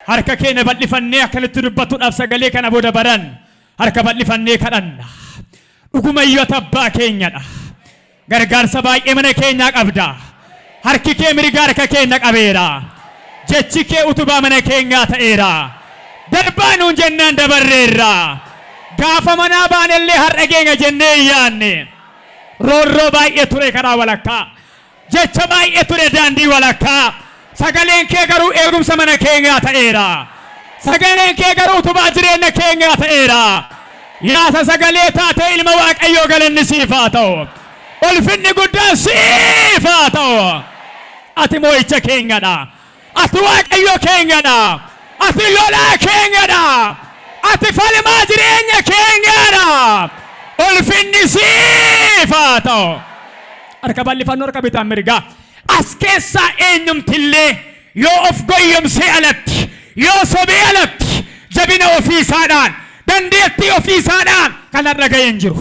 Harka keenya bal'ifannee akkanitti dubbatuudhaaf sagalee kana booda baran harka bal'ifannee kadhanna. Dhugumayyuu ati abbaa keenyadha. Gargaarsa baay'ee mana keenyaa qabda. Harki kee mirga harka keenya qabeera. Jechi kee utubaa mana keenyaa ta'eera. Darbaa nuun jennaan dabarreerra. Gaafa manaa baanellee har'a geenya jennee hin yaanne. Roorroo baay'ee ture karaa walakkaa. Jecha baay'ee ture daandii walakkaa. Sagaleen kee garuu eegumsa mana keenyaa ta'eera. Sagaleen kee garuu utubaa jireenya keenyaa ta'eera. Yaasa sagalee taatee ilma Waaqayyoo galanni siif haa ta'u. Ulfinni guddaan siif haa ta'u. Ati moo'icha keenyadha. Ati Waaqayyo keenyadha. Ati lolaa keenyadha. Ati falmaa jireenya keenyaadha. Ulfinni siif haa ta'u. Harka bal'ifannoo harka bitaan mirgaa. As keessaa eenyumtillee yoo of goyyomsee alatti, yoo sobee alatti, jabina ofiisaadhaan, dandeettii ofiisaadhaan kan har'a ga'e hin jiru.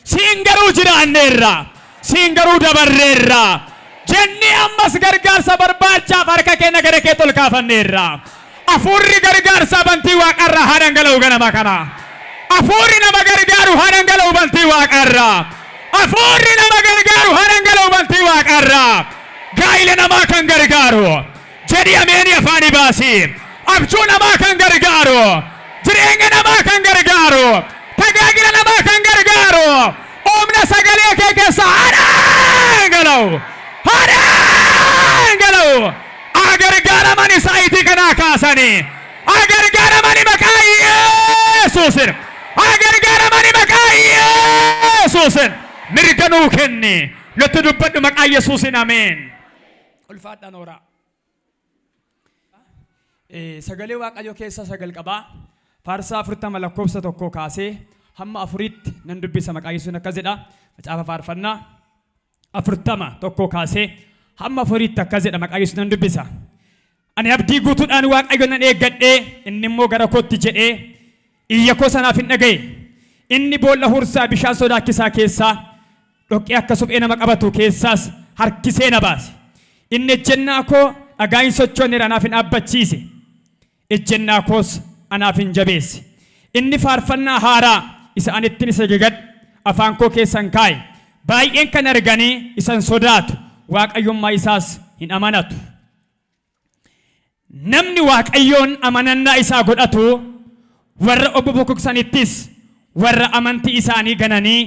Siin garuu jiraanneerra. Siin garuu dabarreerra. Jennee ammas gargaarsa barbaachaaf harka keenya gara keetti ol kaafanneerra. Afuurri gargaarsaa bantii waaqarraa haa dhangala'u ganama kana. Afuurri nama gargaaru haa dhangala'u bantii waaqarraa. Afuurri nama gargaaru haa dhangala'u bantii waaqarraa. Gaa'ila namaa kan gargaaru. Jedhi ameeni afaanii baasi. Abjuu namaa kan gargaaru. Jireenya namaa kan gargaaru. Tajaajila namaa kan gargaaru. Humna sagalee kee keessa haa dhangala'u. Haa dhangala'u. Haa gargaaramani saayitii kanaa kaasanii. Haa gargaaramani maqaa Yesuusin. Haa gargaaramani maqaa Yesuusin. Mirga nuu kenni. Nutti dubbadhu maqaa Yesuusin ameen. Ulfaadhaan ooraa. Sagalee Waaqayyoo keessaa sagal qabaa. Faarsaa 40 lakkoofsa 1 kaasee hamma 4tti nan dubbisa maqaa Yesuusin akkas jedha. Macaafa faarfannaa 40 1 kaasee hamma 4tti akkas jedha maqaa Yesuusin nan dubbisa. Ani abdii guutuudhaan Waaqayyo nan eeggadhee inni immoo gara kootti jedhee iyya koo sanaaf hin dhaga'e. Inni boolla hursaa bishaan sodaachisaa keessaa dhoqqee akka suphee nama qabatu keessaas harkisee na baase. Inni ejjennaa koo dhagaa hin sochoonneera anaaf hin dhaabbachiise. Ejjennaa koos anaaf hin jabeesse. Inni faarfannaa haaraa isa ani ittiin isa jagadhu afaan koo keessa hin kaa'e. Baay'een kan arganii isa hin sodaatu, waaqayyummaa isaas hin amanatu. Namni Waaqayyoon amanannaa isaa godhatu warra obbo bokoksanittis warra amantii isaanii gananii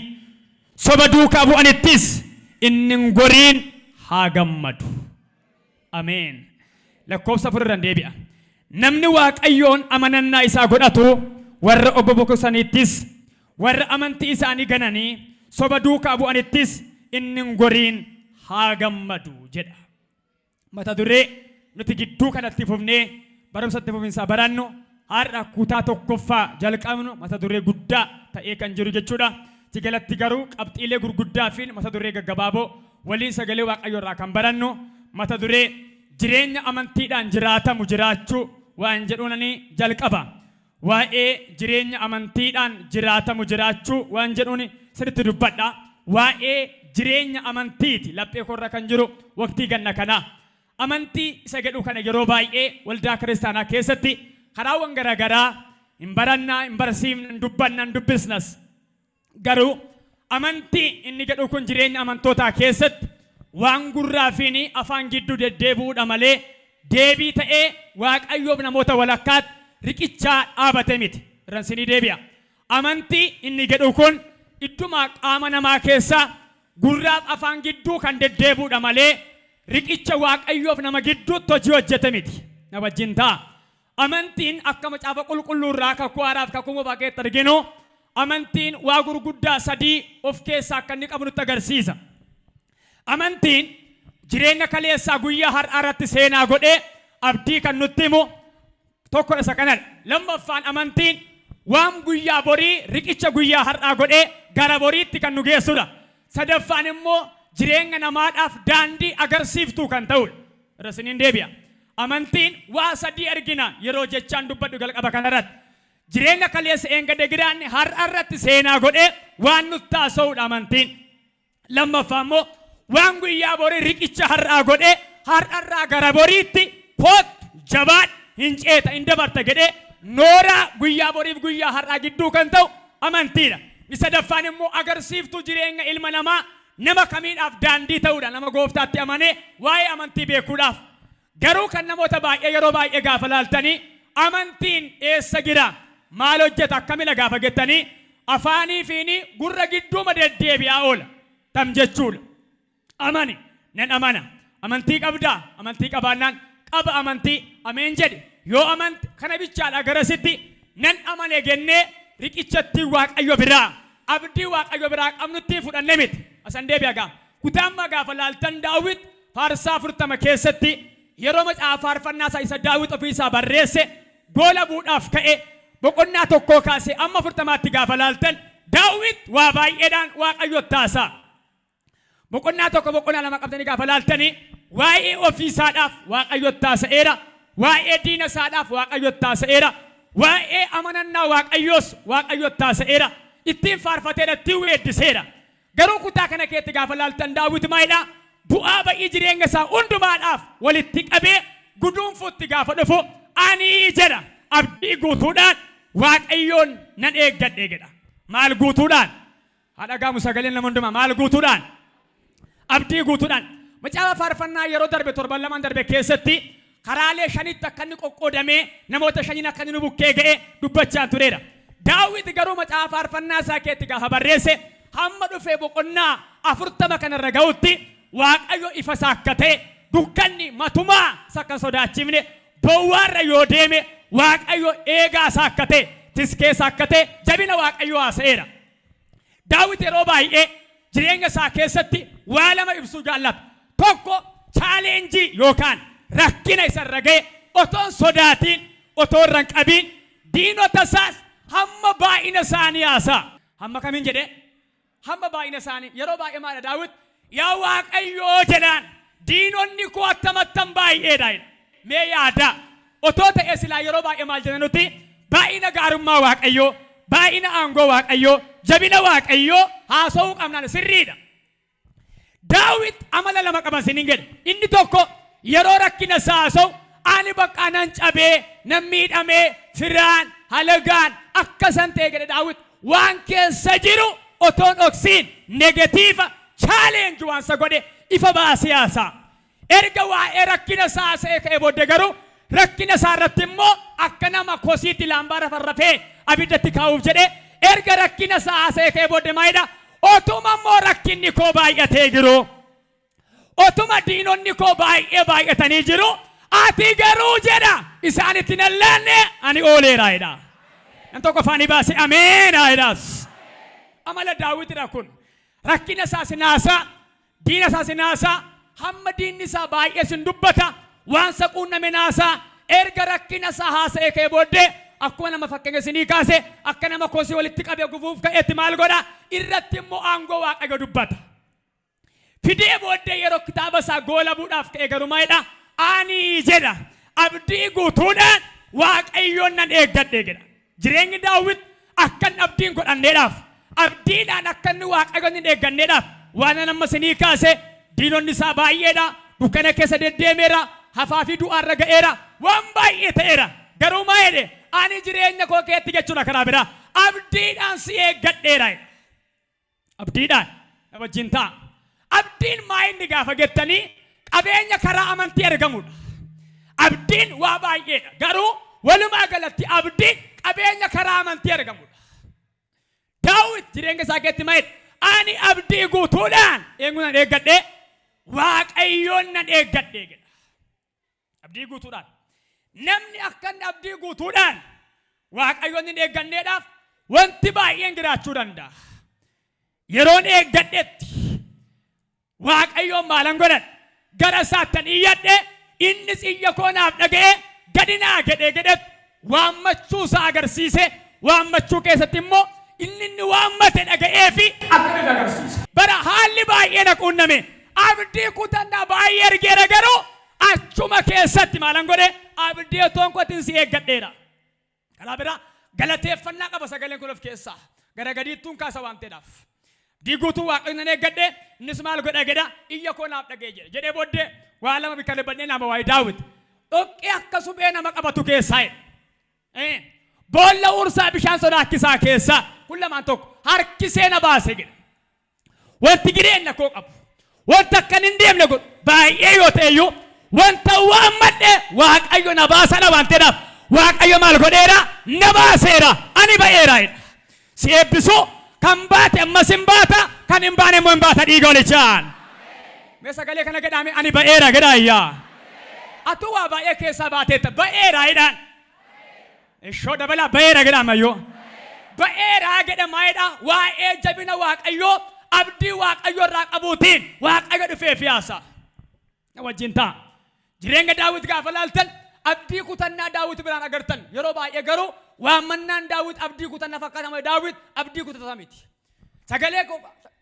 soba duukaa bu'anittis inni hin goriin haa gammadu. Ameen. Lakkoofsa 4 irraan deebi'a. Namni Waaqayyoon amanannaa isaa godhatu warra obbo bokoksanittis warra amantii isaanii gananii soba duukaa bu'anittis inni hin goriin haa gammadu jedha. Mata duree nuti gidduu kanatti fufnee barumsa itti fufinsaa barannu har'a kutaa tokkoffaa jalqabnu mata duree guddaa ta'ee kan jiru jechuudha. Tigalatti garuu qabxiilee gurguddaa fi mata duree gaggabaaboo waliin sagalee Waaqayyoo irraa kan barannu mata duree jireenya amantiidhaan jiraatamu jiraachuu waan jedhuunani jalqaba. Waa'ee jireenya amantiidhaan jiraatamu jiraachuu waan jedhuun sirriitti dubbadha. Waa'ee jireenya amantiiti laphee koorra kan jiru waqtii ganna kanaa. Amantii isa jedhu kana yeroo baay'ee waldaa kiristaanaa keessatti karaawwan garaagaraa hin barannaa, hin barsiifna, hin dubbanna, hin dubbisnas. Garuu amantii inni jedhu kun jireenya amantootaa keessatti waan gurraa fi afaan gidduu deddeebi'uudha malee deebii ta'ee Waaqayyoof namoota walakkaatti riqichaa dhaabate miti. Irran sinii deebi'a. Amantii inni jedhu kun idduma qaama namaa keessa gurraaf afaan gidduu kan deddeebi'uudha malee riqicha Waaqayyoof nama gidduutti hojii hojjete miti. Na wajjin ta'a. Amantiin akka Macaafa Qulqulluu irraa Kakuu Haaraa fi Kakuu Moofaa keessatti arginu amantiin waa gurguddaa sadii of keessaa akka inni qabu nutti agarsiisa. Amantiin jireenya kaleessaa guyyaa har'aa irratti seenaa godhee abdii kan nutti himu tokkodha isa kanadha. Lammaffaan amantiin waan guyyaa borii riqicha guyyaa har'aa godhee gara boriitti kan nu geessudha. Sadaffaan immoo jireenya namaadhaaf daandii agarsiiftuu kan ta'udha. Irra isiniin deebi'a. Amantiin waa sadii argina yeroo jechaan dubbadhu jalqaba kanarratti. Jireenya kaleessa eengada jiraanne har'a irratti seenaa godhee waan nutti haasa'uudha amantiin. Lammaffaa immoo waan guyyaa borii riqicha har'aa godhee har'arraa gara boriitti koottu jabaadhu hin ceeta, hin dabarta jedhee nooraa guyyaa boriif guyyaa har'aa gidduu kan ta'u amantiidha. Inni sadaffaan immoo agarsiiftuu jireenya ilma namaa nama kamiidhaaf daandii ta'uudha, nama gooftaatti amanee waa'ee amantii beekuudhaaf. Garuu kan namoota baay'ee yeroo baay'ee gaafa laaltanii, amantiin eessa jira, maal hojjeta, akkamidha gaafa jettanii, afaanii fi gurra gidduuma deddeebi'aa oola. Tam jechuudha. Amani, nan amana. Amantii qabdaa? Amantii qabaannaan, qaba amantii, ameen jedhi. Yoo amante kana bichaadha. Garasitti nan amane jennee riqichatti Waaqayyo biraa, abdii Waaqayyo biraa qabnutti fudhanne miti. Asan deebi'a gaa. Kutaa ammaa gaafa laaltan, Daawit faarsaa 40 keessatti yeroo macaafa faarfannaa isaa isa Daawit ofii isaa barreesse goola buudhaaf ka'e, boqonnaa 1 kaasee amma 40tti gaafa laaltan, Daawit waa baay'eedhaan Waaqayyo taasaa. Boqonnaa 1, boqonnaa 2 qabdanii gaafa laaltanii, waa'ee ofii isaadhaaf Waaqayyo taasa'eera. Waa'ee diina isaadhaaf Waaqayyo taasa'eera. Waa'ee amanannaa Waaqayyoos Waaqayyo taasa'eera. Ittiin faarfateera, ittiin weeddiseera. Garuu kutaa kana keessatti gaafa laaltan, Daawit maalidha? Bu'aa ba'ii jireenya isaa hundumaadhaaf walitti qabee guduunfuutti gaafa dhufu, ani jedha, abdii guutuudhaan Waaqayyoon nan eeggadhe jedha. Maal guutuudhaan? Haa dhaga'amu sagaleen nama hundumaa. Maal guutuudhaan? Abdii guutuudhaan. Macaafa faarfannaa yeroo darbe, torban lamaan darbe keessatti, karaalee shanitti akka inni qoqqoodamee namoota shaniin akka inni nu bukkee ga'e dubbachaa tureera. Daawit garuu macaafa faarfannaa isaa keetti gaafa barreesse, hamma dhufee boqonnaa 40 kanarra ga'utti, Waaqayyo ifa isaa akka ta'e, dukkanni matumaa isa akka hin sodaachifne, bowwaarra yoo deeme Waaqayyo eegaa isaa akka ta'e, tiskee isaa akka ta'e, jabina Waaqayyo haasa'eera. Daawit yeroo baay'ee jireenya isaa keessatti waa lama ibsuu jaallata. Tokko, challenge yookaan rakkina isarra ga'e otoo hin sodaatiin, otoo irra hin qabiin, diinota isaas hamma baay'ina isaanii haasa'a. Hamma kamiin jedhee? Hamma baay'ina isaanii. Yeroo baay'ee maadha Daawit? Yaa Waaqayyoo jedhaan, diinonni koo attamattan baay'eedha jedha. Mee yaadaa, otoo ta'ee silaa yeroo baay'ee maal jenna nuti? Baay'ina gaarummaa Waaqayyoo, baay'ina aangoo Waaqayyoo, jabina Waaqayyoo haasa'uu qabnaan sirriidha. Daawit amala lama qaba isiniin jedhe. Inni tokko, yeroo rakkina isaa haasa'u, ani bakka nan cabee, nan miidhamee, firaan, halagaan akkasan ta'e jedhe. Daawit waan keessa jiru otoo dhoksiin negative challenge waan isa godhe ifa baasee haasa'a. Erga waa'ee rakkina isaa haasa'ee ka'ee booddee garuu, rakkina isaa irratti immoo akka nama kosiitti laambaa rafarrafee abiddatti kaa'uuf jedhee, erga rakkina isaa haasa'ee ka'ee booddee maalidha? Otuma immoo rakkinni koo baay'atee jiru, otuma diinonni koo baay'ee baay'atanii jiru, ati garuu jedha, isaanitti nan laanne, ani ooleera jedha. Nam tokko afaanii baase ameen jedhaas. Amala Daawitidha kun. Rakkina isaa sinaasaa, diina isaa sinaasaa, hamma diinni isaa baay'ee sin dubbata, waan isa quunname naasaa. Erga rakkina isaa haasa'ee ka'ee booddee, akkuma nama fakkeenya isinii kaase, akka nama kosii walitti qabee gufuuf ka'etti maal godha? Irratti immoo aangoo Waaqayyo dubbata. Fidee booddee yeroo kitaaba isaa goolabuudhaaf ka'e garuu maalidha? Ani jedha, abdii guutuudhaan Waaqayyoon nan eeggadhe jedha. Jireenyi Daawit akka inni abdiin godhanneedhaaf, abdiidhaan akka inni Waaqayyoon hin eegganneedhaaf, waan an amma isinii kaase, diinonni isaa baay'eedha, dukkana keessa deddeemeera, hafaa fi du'aarra ga'eera, waan baay'ee ta'eera. Garuu maa jedhe? Ani jireenya koo keetti jechuudha karaa biraa. Abdiidhaan si eeggadheera. Abdiidhaan na wajjin ta'a. Abdiin maa inni gaafa jettanii, qabeenya karaa amantii argamudha. Abdiin waa baay'eedha. Garuu walumaa galatti abdiin qabeenya karaa amantii argamudha. Daawit jireenya isaa keessatti maal? Ani abdii guutuudhaan eenyu nan eeggadhe? Waaqayyoon nan eeggadhe jedha. Abdii guutuudhaan. Namni akka inni abdii guutuudhaan Waaqayyoon hin eegganneedhaaf wanti baay'een jiraachuu danda'a. Yeroon eeggadhetti Waaqayyoon maalan godhan? Gara isaattan iyyadhe, innis iyya koo naaf dhaga'e, gadi naa jedhee jedhetti waammachuu isaa agarsiise. Waammachuu keessatti immoo inni inni waammate dhaga'ee fi akkamitti agarsiisa. Bara haalli baay'ee na quunname, abdii kutannaa baay'ee argeera, garuu achuma keessatti maalan godhe? Abdii otoon kotiin si eeggadheera. Karaa biraa galateeffannaa qaba sagaleen kun of keessaa. Gara gadiittuun kaasa waan ta'eedhaaf. Abdii guutuu Waaqayyoon nan eeggadhe, innis maal godha jedha? Iyya koo naaf dhaga'e jedha. Jedhee booddee waa lama bikka dubbadhee nama waa'ee Daawit. Dhoqqee akka suphee nama qabatu keessaa jedha. Boolla ursaa bishaan sodaachisaa keessaa kun lamaan tokko harkisee na baase jedha. Wanti jireenya koo qabu, wanta akkan hin deemne godhu baay'ee yoo ta'e iyyuu, wanta waammadhe Waaqayyo na baasadha waan ta'eedhaaf, Waaqayyo maal godheera? Na baaseera, ani ba'eera jedha. Si eebbisu. Kan baate ammas hin baata, kan hin baane immoo hin baata dhiiga olichaan. Mee sagalee kana jedhaame, "Ani ba'eera" jedhaa iyyaa. Atuu waa baay'ee keessaa baateetta, "Ba'eera" jedhaan. Ishoo dabalaa, "Ba'eera" jedhaa ammayyuu. Ba'eeraa jedhamaa jedha. Waa'ee jabina Waaqayyoo, abdii Waaqayyoo irraa qabuutiin Waaqayyo dhufee fi haasa'a. Na wajjin ta'a. Jireenya Daawit gaafa laaltan, abdii kutannaa Daawit biraan agartan. Yeroo baay'ee garuu waammannaan Daawit abdii kutannaa fakkaatama. Daawit abdii kutataa miti. Sagalee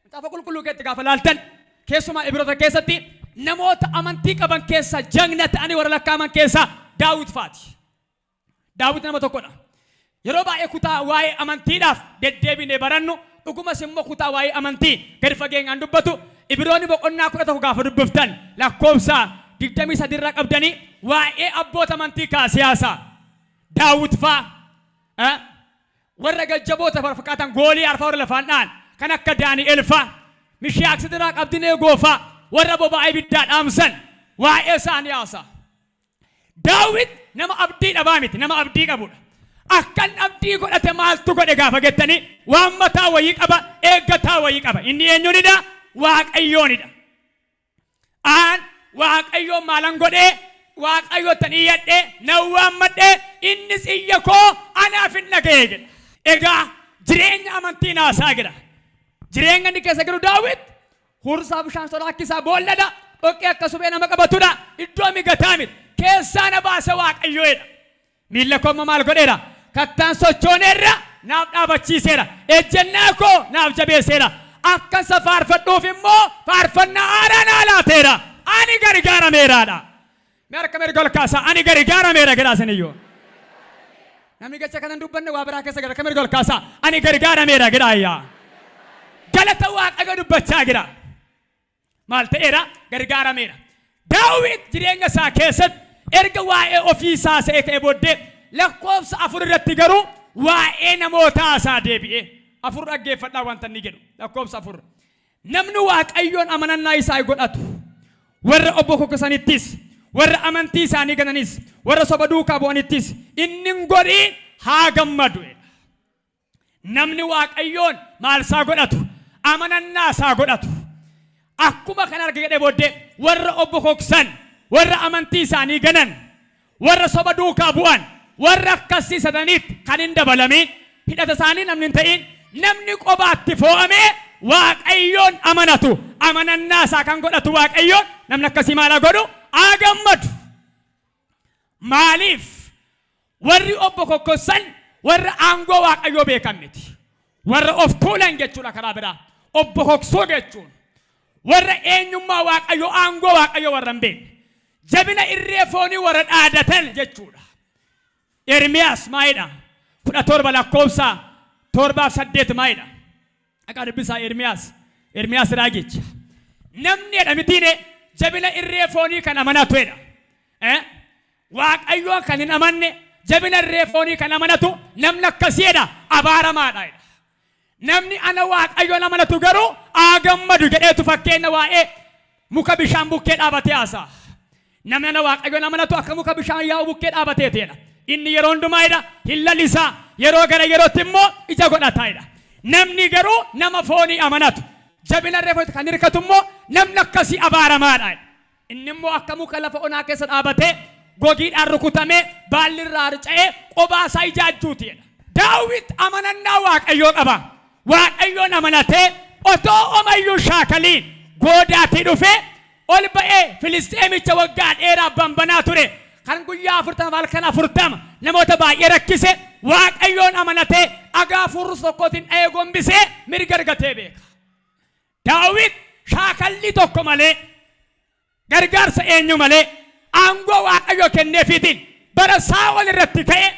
Macaafa Qulqulluu keessatti gaafa laaltan, keessumaa Ibroota keessatti, namoota amantii qaban keessa jagna ta'anii warra lakkaa'aman keessaa Daawit faati. Daawit nama tokkodha. Yeroo baay'ee kutaa waa'ee amantiidhaaf deddeebinee barannu, dhugumas immoo kutaa waa'ee amantii gadi fageenyaan dubbatu, Ibiroonni boqonnaa 11 gaafa dubbiftan, lakkoofsa 23 irraa qabdanii waa'ee abboota amantii kaasee haasa'a. Daawit faa, warra gajjaboota fakkaatan, Gooliyaad faa, warra lafaan dha'an kan akka Daani'el faa, Mishaak, Sidiraaq, Abdineegoo faa, warra boba'aa ibiddaa dhaamsan waa'ee isaanii haasa'a. Daawit nama abdii dhabaa miti, nama abdii qabudha. Akkan abdii godhate maaltu godhe gaafa jettanii, waan mataa wayii qaba, eeggataa wayii qaba. Inni eenyuunidha? Waaqayyoonidha. Aan Waaqayyoon maalan godhee? Waaqayyoottan iyyadhee, nan waammadhee, innis iyya koo anaaf hin dhaga'e jedha. Egaa jireenya amantii naasaa jedha. Jireenya inni keessa jiru Daawit hursaa bishaan sodaachisaa boolladha. Dhoqqee akka suphee nama qabatudha. Iddoo mijataa miti. Keessaa na baase Waaqayyoodha. Miilla koo immoo maal godheera? Kattaan sochooneerra naaf dhaabachiiseera. Ejjennaa koo naaf jabeesseera. Akka isa faarfadhuuf immoo faarfannaa haaraa naa laateera. Ani gargaarameeraadha. Mee harka mirga ol kaasaa, "Ani gargaarameera" jedhaa isiniyyuu. Namni jecha kanan dubbanne waa biraa keessa gara, harka mirga ol kaasaa, "Ani gargaarameera" jedhaa iyyaa. Galata Waaqayyo dubbachaa jira. Maal ta'eera? Gargaarameera. Daawit jireenya isaa keessatti erga waa'ee ofii isaa se'ee ka'ee booddee, lakkoofsa 4 irratti garuu waa'ee namootaa isaa deebi'ee, 4 dhaggeeffadhaa wanta inni jedhu, lakkoofsa 4. Namni Waaqayyoon amanannaa isaa godhatu, warra obbo kokkosanittis, warra amantii isaanii gananis, warra soba duukaa bu'anittis inni hin godhiin haa gammadu. Namni Waaqayyoon maal isaa godhatu? Amanannaa isaa godhatu. Akkuma kana arga jedhee booddee, warra obbo koksan, warra amantii isaanii ganan, warra soba duukaa bu'an, warra akkasii sadaniitti kan hin dabalamiin, hidhata isaanii namni hin ta'in, namni qobaatti fo'amee Waaqayyoon amanatu, amanannaa isaa kan godhatu Waaqayyoon, namni akkasii maal haa godhu? Haa gammadu. Maaliif? Warri obbo kokkossan warra aangoo Waaqayyoo beekan miti. Warra of tuulan jechuudha karaa biraa. Obbo koksuu jechuun warra eenyummaa Waaqayyoo, aangoo Waaqayyoo warra hin beekne. Jabina irree foonii warra dhaadatan jechuudha. Ermiyaas maalidha? 17 lakkoofsa 7f 8 maalidha? Dhaqaa dubbisaa Ermiyaas. Ermiyaas raajicha. Namni jedha mitiine, jabina irree foonii kan amanatu jedha. Waaqayyoon kan hin amanne, jabina irree foonii kan amanatu, namni akkasii jedha abaaramaadha jedha. Namni ana Waaqayyoon amanatu garuu haa gammadu jedheetu fakkeenya waa'ee muka bishaan bukkee dhaabatee haasa'a. Namni ana Waaqayyoon amanatu akka muka bishaan yaa'u bukkee dhaabateeti jedha. Inni yeroo hundumaa jedha hin lalisaa, yeroo gara yerootti immoo ija godhataa jedha. Namni garuu nama foonii amanatu, jabina irree fooniitti kan hirkatu immoo, namni akkasii abaaramaadha jedha. Inni immoo akka muka lafa onaa keessa dhaabatee gogiidhaan rukutamee baalli irraa harca'ee qobaa isaa ijaajjuuti jedha. Daawit amanannaa Waaqayyoo qaba. Waaqayyoon amanatee otoo omayyuu shaakaliin goodaatii dhufee ol ba'ee Filisxeemicha waggaa dheeraa banbanaa ture kan guyyaa 40 halkan 40 namoota baay'ee rakkise, Waaqayyoon amanatee dhagaa furrusa tokkootiin dha'ee gombisee mirga argatee beeka. Daawit shaakallii tokko malee, gargaarsa eenyu malee, aangoo Waaqayyo kenneefiitiin bara Saa'ol irratti ka'e,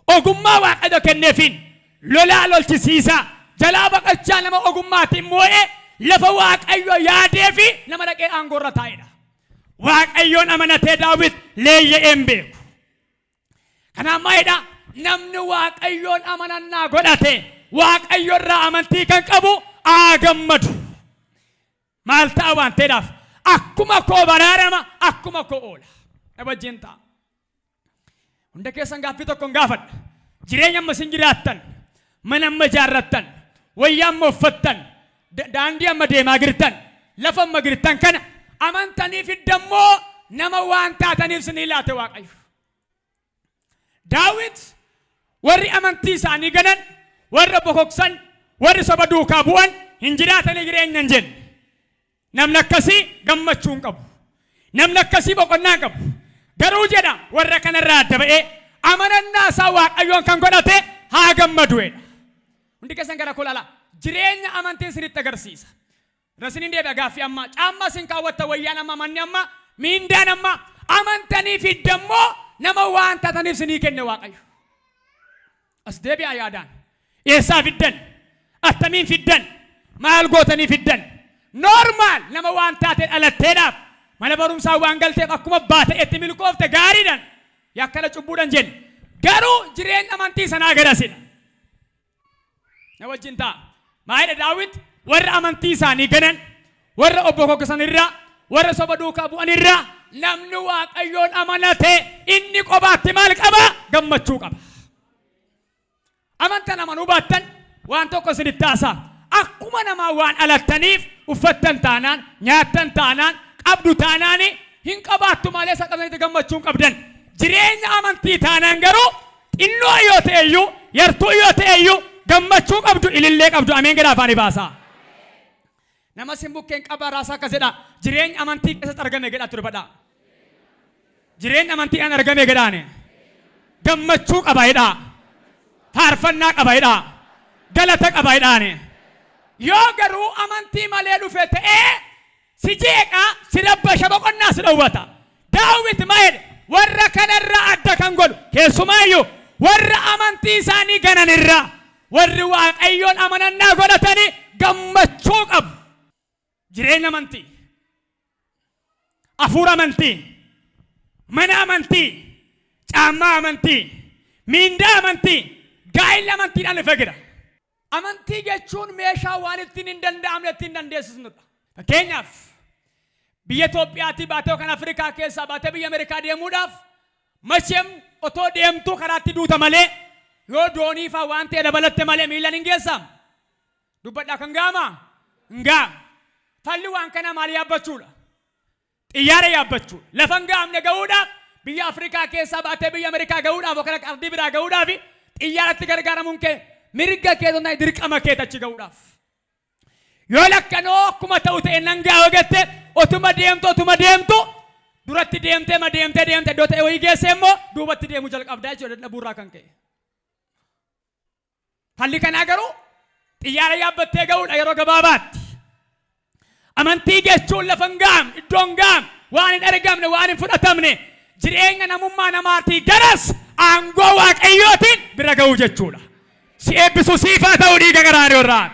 ogummaa Waaqayyo kenneefiin lolaa lolchisiisaa, jalaa baqachaa, nama ogummaatiin moo'ee lafa Waaqayyo yaadee fi nama dhaqee aangoo irra taa'edha. Waaqayyoon amanatee Daawit leeyya'ee hin beeku. Kanaaf maalidha? Namni Waaqayyoon amanannaa godhate Waaqayyo irraa amantii kan qabu haa gammadu. Maal ta'a waan ta'eedhaaf akkuma koo baraarama akkuma koo oola. Na wajjin ta'a. Hunda keessan gaaffii tokko hin gaafadha. Jireenya amma isin jiraattan, mana amma ijaarrattan, wayyaa amma uffattan, daandii amma deemaa jirtan, lafa amma jirtan kana amantanii fiddammoo nama waan taataniif isinii laate Waaqayyo. Daawit warri amantii isaanii ganan, warra bokoksan, warri soba duukaa bu'an hin jiraatanii jireenya hin jenne. Namni akkasii gammachuu hin qabu. Namni akkasii boqonnaa hin qabu. Garuu jedha warra kanarraa adda ba'ee amanannaa isaa Waaqayyoon kan godhate haa gammadu jedha. Hundi keessan gara koo ilaalaa. Jireenya amantiin isinitti agarsiisa. Irra isiniin deebi'a gaaffii ammaa. Caammaa isin kaawwatta wayyaan amma manni amma miindaan amma amantanii fiddammoo nama waan taataniif isinii kenne Waaqayyo. As deebi'aa yaadaan. Eessaa fiddan? Attamiin fiddan? Maal gootanii fiddan? Normal nama waan taate dhalatteedhaaf mana barumsaa waan galteef akkuma abbaa ta'etti milkoofte gaariidhaan yakkana cubbuudhaan jenne. Garuu jireenya amantii sanaa garasidha. Na wajjin ta'a. Maayidha Daawit warra amantii isaanii ganan, warra obbo kokkosan irraa, warra soba duukaa bu'an irraa namni Waaqayyoon amanate inni qobaatti maal qaba? Gammachuu qaba. Amantan amanuu baattan waan tokko isinitti haasa'a. Akkuma namaa waan dhalattaniif uffattan taanaan, nyaattan taanaan, qabdu taanaan hin qabaattu malee isa qabdanitti gammachuu hin qabdan. Jireenya amantii taanaan garuu xinnoo yoo ta'e iyyuu, yartuu yoo ta'e iyyuu gammachuu qabdu, ilillee qabdu. Ameen jedhaa afaanii baasaa. Nama sin bukkeen qabaa raasaa akkas jedhaa. Jireenya amantii keessatti argame jedhaa ture badhaa. Jireenya amantiidhaan argame jedhaani. Gammachuu qaba jedhaa. Faarfannaa qaba jedhaa. Galata qaba jedhaani. Yoo garuu amantii malee dhufe ta'ee si jeeqa, si rabbasha, boqonnaa si dhowwata. Daawit maal jedhe? Warra kanarraa adda kan godhu keessumaayyuu warra amantii isaanii gananirraa warri Waaqayyoon amanannaa godhatanii gammachuu qabu. Jireenya amantii, hafuura amantii, mana amantii, caammaa amantii, miindaa amantii, gaa'illi amantiidhaan dhufe jira. Amantii jechuun meeshaa waan ittiin hin danda'amne ittiin dandeessisnudha. Fakkeenyaaf biyya Itoophiyaatii baatee yookaan Afrikaa keessaa baatee biyya Ameerikaa deemuudhaaf macheem otoo deemtuu karaatti duuta malee yoo doonii faa waan ta'e dabalatte malee miilaan hin geessamu. Dubbadhaa kan ga'amaa? Hin ga'amu. Falli waan kanaa maal yaabbachuudha? Xiyyaara yaabbachuudha. Lafa hin ga'amne ga'uudhaaf biyya Afrikaa keessaa baatee biyya Ameerikaa ga'uudhaaf yookaan ardii biraa ga'uudhaaf xiyyaaratti gargaaramuun kee mirga kee osoo hin taane dirqama keeti achi ga'uudhaaf. Yoo lakkanoo akkuma ta'u ta'e nan ga'a yoo jette otuma deemtu otuma deemtu duratti deemtee ma deemtee deemte iddoo ta'e wayii geesse immoo duubatti deemuu jalqabdaa jechuudha dadhabuurraa kan ka'e. Falli kanaa garuu xiyyaara yaabbattee ga'uudha yeroo gabaabaatti. Amantii jechuun lafa hin ga'amne, iddoo hin ga'amne, waan hin argamne, waan hin fudhatamne, jireenya namummaa namaatii garas aangoo Waaqayyootiin bira ga'uu jechuudha. Si eebbisu siif haa ta'u dhiiga qaraanioo irraa.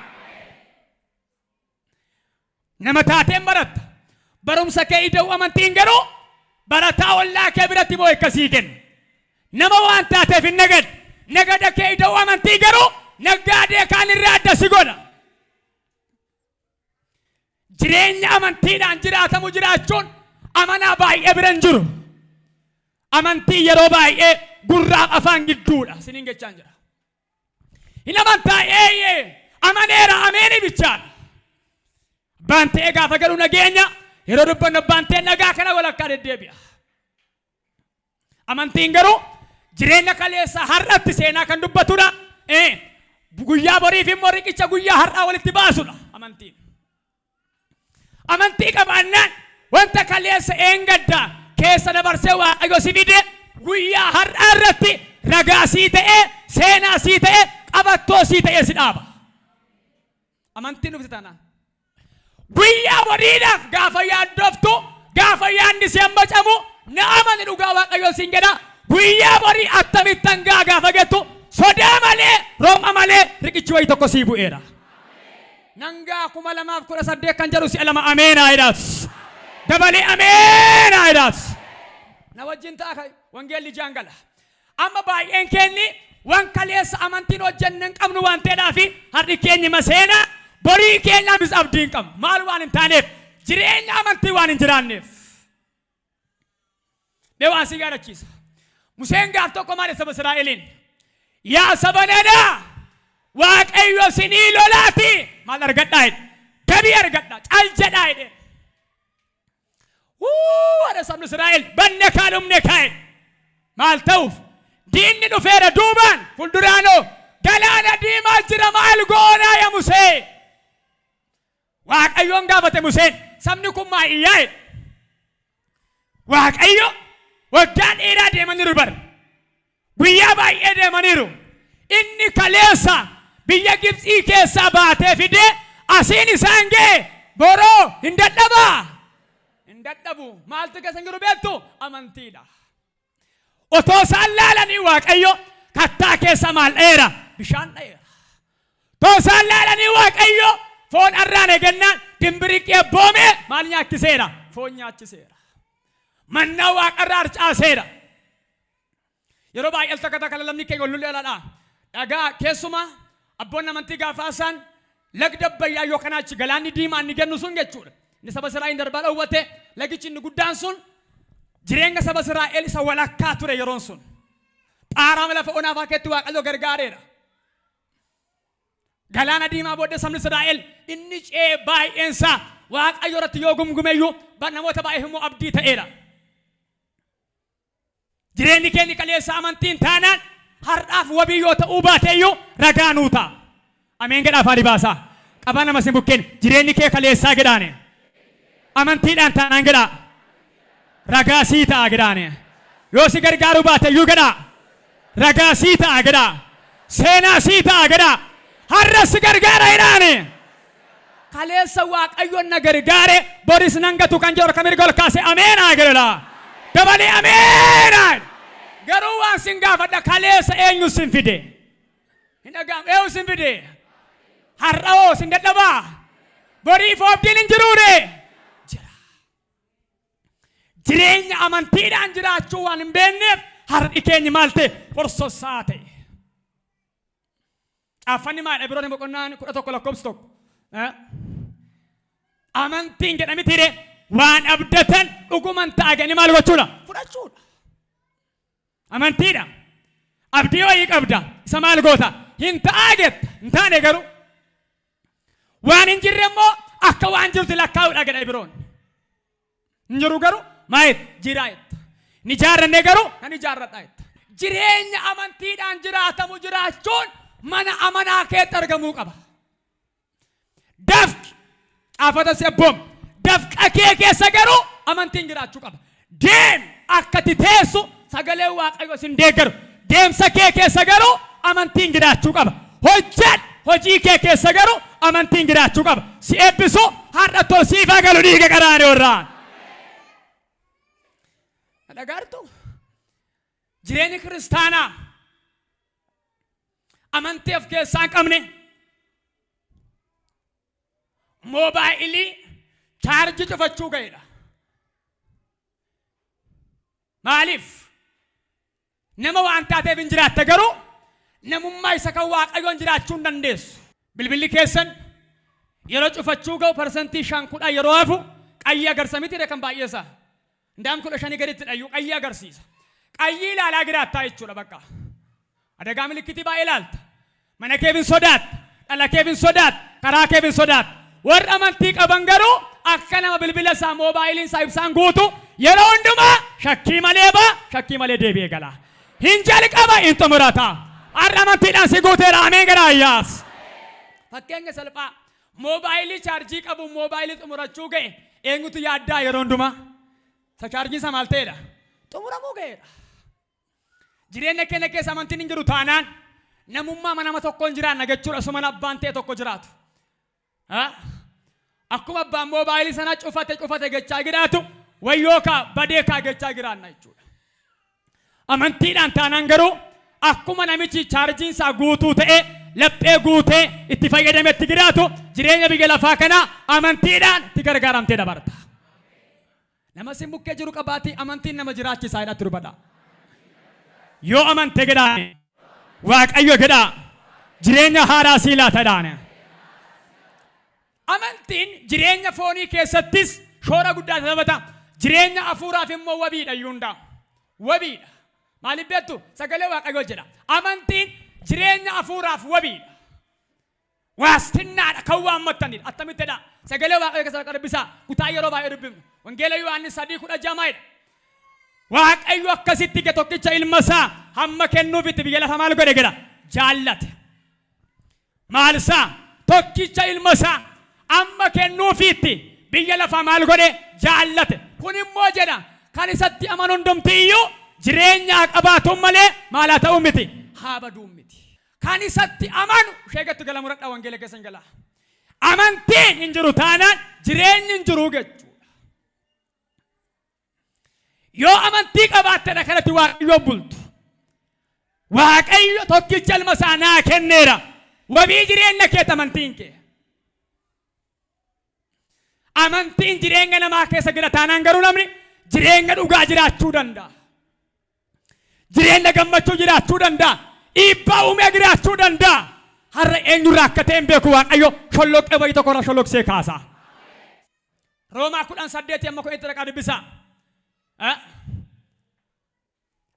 Nama taateen baratta. Barumsa kee ida'uu amantiin garuu barataa ollaa kee biratti moo akkasii kenna. Nama waan taateef hin nagad. Nagada kee ida'uu amantii garuu naggaadee kaan irraa adda si godha. Jireenya amantiidhaan jiraatamu jiraachuun amanaa baay'ee bira hin jiru. Amantii yeroo baay'ee gurraaf afaan gidduudha. Isiniin jechaan jira. Hin amantaa eeyyee amaneera ameeni bichaadha. Abbaan ta'ee gaafa galu nageenya yeroo dubbannu abbaan ta'e nagaa kana walakkaa deddeebi'a. Amantiin garuu jireenya kaleessa har'atti seenaa kan dubbatudha. Guyyaa boriif immoo riqicha guyyaa har'aa walitti baasudha amantiin. Amantii qabaannaan wanta kaleessa eengaddaa keessa dabarsee Waaqayyo si fide guyyaa har'aa irratti ragaa sii ta'ee, seenaa sii ta'ee, qabattoo sii ta'ee si dhaaba. Amantiin dhufte taanaan. Guyyaa boriidhaaf gaafa yaaddoftu, gaafa yaadni si hammacamu, na amani dhugaa Waaqayyo siin jedha. Guyyaa borii akkamittan gaa gaafa jettu sodaa malee, rom'a malee riqichi wayii tokko sii bu'eera. Nangaa 2018 kan jedhu si'a lama ameenaa jedhaas. Dabalee ameen haa jedhaas. Na wajjin ta'a kai wangeelli ijaan gala. Amma baay'een keenni waan kaleessa amantiin hojjenne hin qabnu waan ta'eedhaaf har'i keenyi maseena borii keenyaafis abdii hin qabnu. Maal waan hin taaneef jireenya amantii waan hin jiraanneef. Mee waan si yaadachiisa. Museen gaaf tokko maal saba Israa'eliin? Yaa saba nana Waaqayyo sinii lolaati maal argadhaa jedhe. Gabii argadhaa cal jedhaa jedhe. Wuu jedhe sabni Israa'el banne kaa dhumne kaa'e. Maal ta'uuf diinni dhufeera duubaan fuulduraanoo galaana diimaa jira maal goonaa yaa Musee. Waaqayyoon gaafate Museen sabni kun maa iyyaa jedhe. Waaqayyo waggaa dheeraa deemaniiru bar. Guyyaa baay'ee deemaniiru. Inni kaleessa biyya Gibxii keessaa baatee fidee asiin isaan ga'e boroo hin dadhabaa? Hin dadhabu. Maaltu keessa hin jiru beektu? Amantiidha. Otoo isaan laalanii Waaqayyo kattaa keessa maal dha'eera? Bishaan dha'eera. Otoo isaan laalanii Waaqayyo foon arraan egennaan dimbiriqqii abboomee maal nyaachiseera? Foon nyaachiseera. Mannaa waaqarraa harcaaseera. Yeroo baay'ee al takka takka lallabni keenya ol lulleeladha. Dhagaa keessumaa abboonni amantii gaafa isaan lagda Abbayyaa yookaan achi galaanni diimaan ni gennu sun jechuudha. Inni saba Israa'el darbaa dhowwate lagichi inni guddaan sun jireenya saba Israa'el isa walakkaa ture yeroon sun. Xaaraama lafa onaa fa'aa keessatti Waaqayyo gargaareera. Galaana diimaa booddee sabni Israa'el inni ce'e baay'eensaa Waaqayyo irratti yoo gumgumeyyuu namoota baay'eef immoo abdii ta'eera. Jireenyi keenya kaleessa amantiin taanaan har'aaf wabii yoo ta'uu baateyyuu ragaa nuu ta'a. Ameen jedhaa afaan baasaa. Qabaa nama sin bukkeen jireenyi kee kaleessaa jedhaane. Amantiidhaan taanaan jedhaa. Ragaa sii ta'a jedhaane. Yoo si gargaaruu baateyyuu jedhaa. Ragaa sii ta'a jedhaa. Seenaa sii ta'a jedhaa. Har'a si gargaara jedhaane. Kaleessa Waaqayyoon na gargaare boris nan gatu kan jedhu harka mirga ol kaase ameen haa jedhudha. Dabalee ameen haa jedhu. Garuu waan sin gaafadha kaleessa eenyu sin fide? Hin dhaga'amu eenyu sin fide? Har'a hoo sin dadhabaa? Boriif oobdiin hin jiruure? Jira. Jireenya amantiidhaan jiraachuu waan hin beekneef har'i keenyi maal ta'e? Horsossaa ta'e. Caaffanni maal Ibroota boqonnaan 11 lakkoofsa 1. Amantiin jedhamitiire waan abdatan dhuguman ta'a jedhanii maal gochuudha? Fudhachuudha. Amantiidha. Abdii wayii qabda. Isa maal goota? Hin ta'aa jetta. Hin taane garuu. Waan hin jirre immoo akka waan jirutti lakkaa'uudha jedha Ibroon. Hin jiru garuu maa jetta? Jira jetta. Ni ijaarranne garuu nan ijaarradha jetta. Jireenya amantiidhaan jiraatamu jiraachuun mana amanaa keetti argamuu qaba. Dafqi caafata si abboom. Dafqa kee keessa garuu amantiin jiraachuu qaba. Deem akka ati teessu sagaleen Waaqayyoo sin deeggaru. Deemsa kee keessa garuu amantiin jiraachuu qaba. Hojjedhu hojii kee keessa garuu amantiin jiraachuu qaba. Si eebbisu har'a tol siif haa galu dhiiga qaraanioo irraa. Na dhagaartu? Jireenyi kiristaanaa amantii of keessaa hin qabne moobaayilii chaarjii cufachuu ga'edha. Maaliif? Nama waan taateef hin jiraatta garuu namummaa isa kan Waaqayyoon jiraachuu hin dandeessu. Bilbilli keessan yeroo cufachuu ga'u parsantii 5 10 yeroo hafu qayyii agarsiisa miti kan baay'eesaa. Ndaam 15 gaditti dhayyuu qayyii agarsiisa. Qayyii ilaalaa jiraattaa jechuudha bakka. Adagaa milikkitii baay'ee ilaalta. Mana keef hin sodaatta. Dhala keef hin sodaatta. Karaa keef hin sodaatta. Warri amantii qaban garuu akka nama bilbila isaa moobaayiliin isaa ibsaan guutu yeroo hundumaa shakkii malee ba'a, shakkii malee deebi'ee gala. Hin jalqaba, hin xumurata. Har'a amantiidhaan si guuteera. Ameen jedhaa ayyaas. Fakkeenya salphaa moobaayilii chaarjii qabu moobaayilii xumurachuu ga'e eenyutu yaaddaa yeroo hundumaa? Isa chaarjiin isaa maal ta'edha? Xumuramuu ga'eedha. Jireenya keenya keessa amantiin hin jiru taanaan namummaa nama tokkoon jiraanna jechuudha. Osuma abbaan ta'e tokko jiraatu. Akkuma abbaan moobaayilii sanaa cufate cufate jechaa jiraatu wayyoo kaa badee kaa jechaa jiraanna jechuudha. Amantiidhaan taanaan garuu akkuma namichi chaarjiin isaa guutuu ta'e laphee guutee itti fayyadametti jiraatu jireenya biyya lafaa kana amantiidhaan itti gargaaramtee dabarta. Nama sin bukkee jiru qabaatii amantiin nama jiraachisaa jedhatti dubbadha. Yoo amante jedhaa, Waaqayyo jedhaa, jireenya haaraa sii laata jedhaan. Amantiin jireenya foonii keessattis shoora guddaa taphata. Jireenya hafuuraaf immoo wabiidha iyyuu hundaa. Wabiidha. Maaliif beektu? Sagalee Waaqayyoo jedha. Amantiin jireenya hafuuraaf wabiidha. Waastinnaadha kan waammattanidha. Attamittidha? Sagalee Waaqayyoo keessa dhaqaa dubbisaa. Kutaa yeroo baay'ee dubbifnu. Wangeela Yohaannis 3:16 maalidha? Waaqayyo akkasitti ge tokkicha ilma isaa hamma kennuufitti biyya lafa maal godhe jedha? Jaallate. Maal isaa? Tokkicha ilma isaa amma kennuufiitti biyya lafaa maal godhe? Jaallate. Kun immoo jedha kan isatti amanu hundumti iyyuu jireenya haa qabaatuun malee maal haa ta'uu miti? Haa baduun miti. Kan isatti amanu ishee gattu gala muradhaa wangeela keessan galaa. Amantiin hin jiru taanaan jireenyi hin jiru jechuudha. Yoo amantii qabaattedha kanatti Waaqayyoon bultu. Waaqayyo tokkicha ilma isaa naa kenneera. Wabii jireenya keeti amantiin kee. Amantiin jireenya namaa keessa jira taanaan garuu namni jireenya dhugaa jiraachuu danda'a. Jireenya gammachuu jiraachuu danda'a. Dhiibbaa uumee jiraachuu danda'a. Har'a eenyurraa akka ta'e hin beeku, Waaqayyo sholloqee wayii tokkorraa sholloqsee kaasa. Roomaa 10:8 amma 10tti dhaqaa dubbisaa.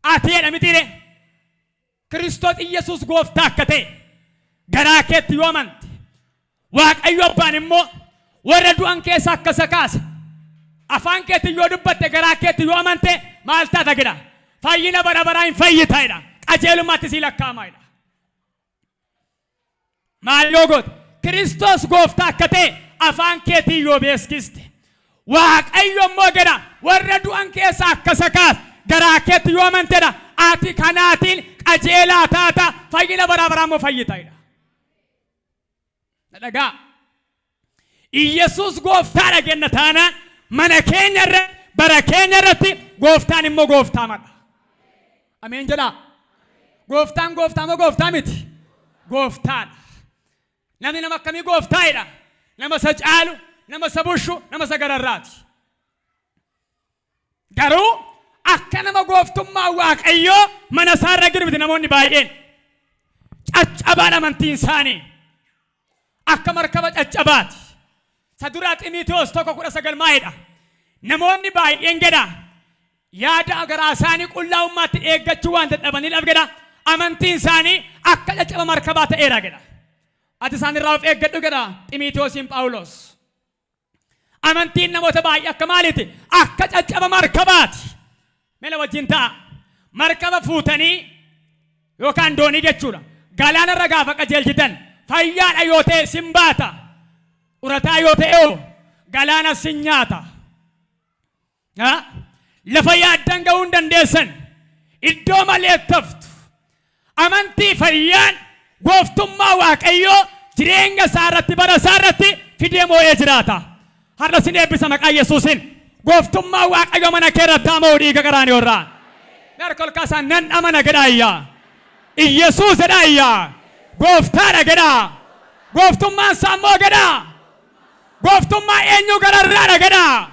Ati jedha mitiire, Kiristoos Iyyasuus gooftaa akka ta'e garaa keetti yoo amante, Waaqayyo abbaan immoo warra du'an keessa akka isa kaase afaan keetti yoo dubbatte, garaa keetti yoo amante, maal taata jedha? Fayyina bara baraa hin fayyita jedha. Qajeelummaatti sii lakkaa'ama jedha. Maal yoo goote? Kiristoos gooftaa akka ta'e afaan keetiin yoo beeskiste, Waaqayyo immoo jedha warra du'an keessa akka isa kaase garaa keetti yoo amantedha, ati kanaatiin qajeelaa taata, fayyina bara baraa immoo fayyita jedha. Na dhagaa. Iyyasuus gooftaadha jenna taanaan mana keenya irratti, bara keenya irratti gooftaan immoo gooftaa madha. Ameen jedhaa. Gooftaan gooftaa moo gooftaa miti? Gooftaadha. Namni nama akkamii gooftaadha? Nama isa caalu, nama isa bushu, nama isa gararraati. Garuu akka nama gooftummaa Waaqayyoo mana isaarra jiru miti namoonni baay'een. Caccabaan amantiin isaanii akka markaba caccabaati. Isa duraa Ximiitiyoos 1:19 maayidha? Namoonni baay'een jedha yaada garaa isaanii qullaa'ummaatti eeggachuu waan dadhabaniidhaaf jedha amantiin isaanii akka caccaba markabaa ta'eera jedha. Ati isaan irraa of eeggadhu jedha Ximiitiyoosiin Phaawulos. Amantiin namoota baay'ee akka maaliiti? Akka caccaba markabaati. Mela wajjin ta'a. Markaba fuutanii yookaan doonii jechuudha. Galaanarra gaafa qajeelchitan fayyaadha yoo ta'e sin baata. Urataa yoo ta'e hoo galaana sin nyaata. Lafa yaaddan ga'uu hin dandeessan. Iddoo malee taftu. Amantii fayyaan gooftummaa Waaqayyoo jireenya isaa irratti, bara isaa irratti fidee moo'ee jiraata. Har'a sin eebbisa maqaa Yesuusiin. Gooftummaa Waaqayyoo mana kee irratti haa mo'u dhiiga qaraanioo irraa. Mee harka ol kaasaa nan amana jedhaa iyyaa. Iyyasuus jedhaa iyyaa. Gooftaadha jedhaa. Gooftummaan isaa immoo jedhaa. Gooftummaa eenyuu gararraadha jedhaa.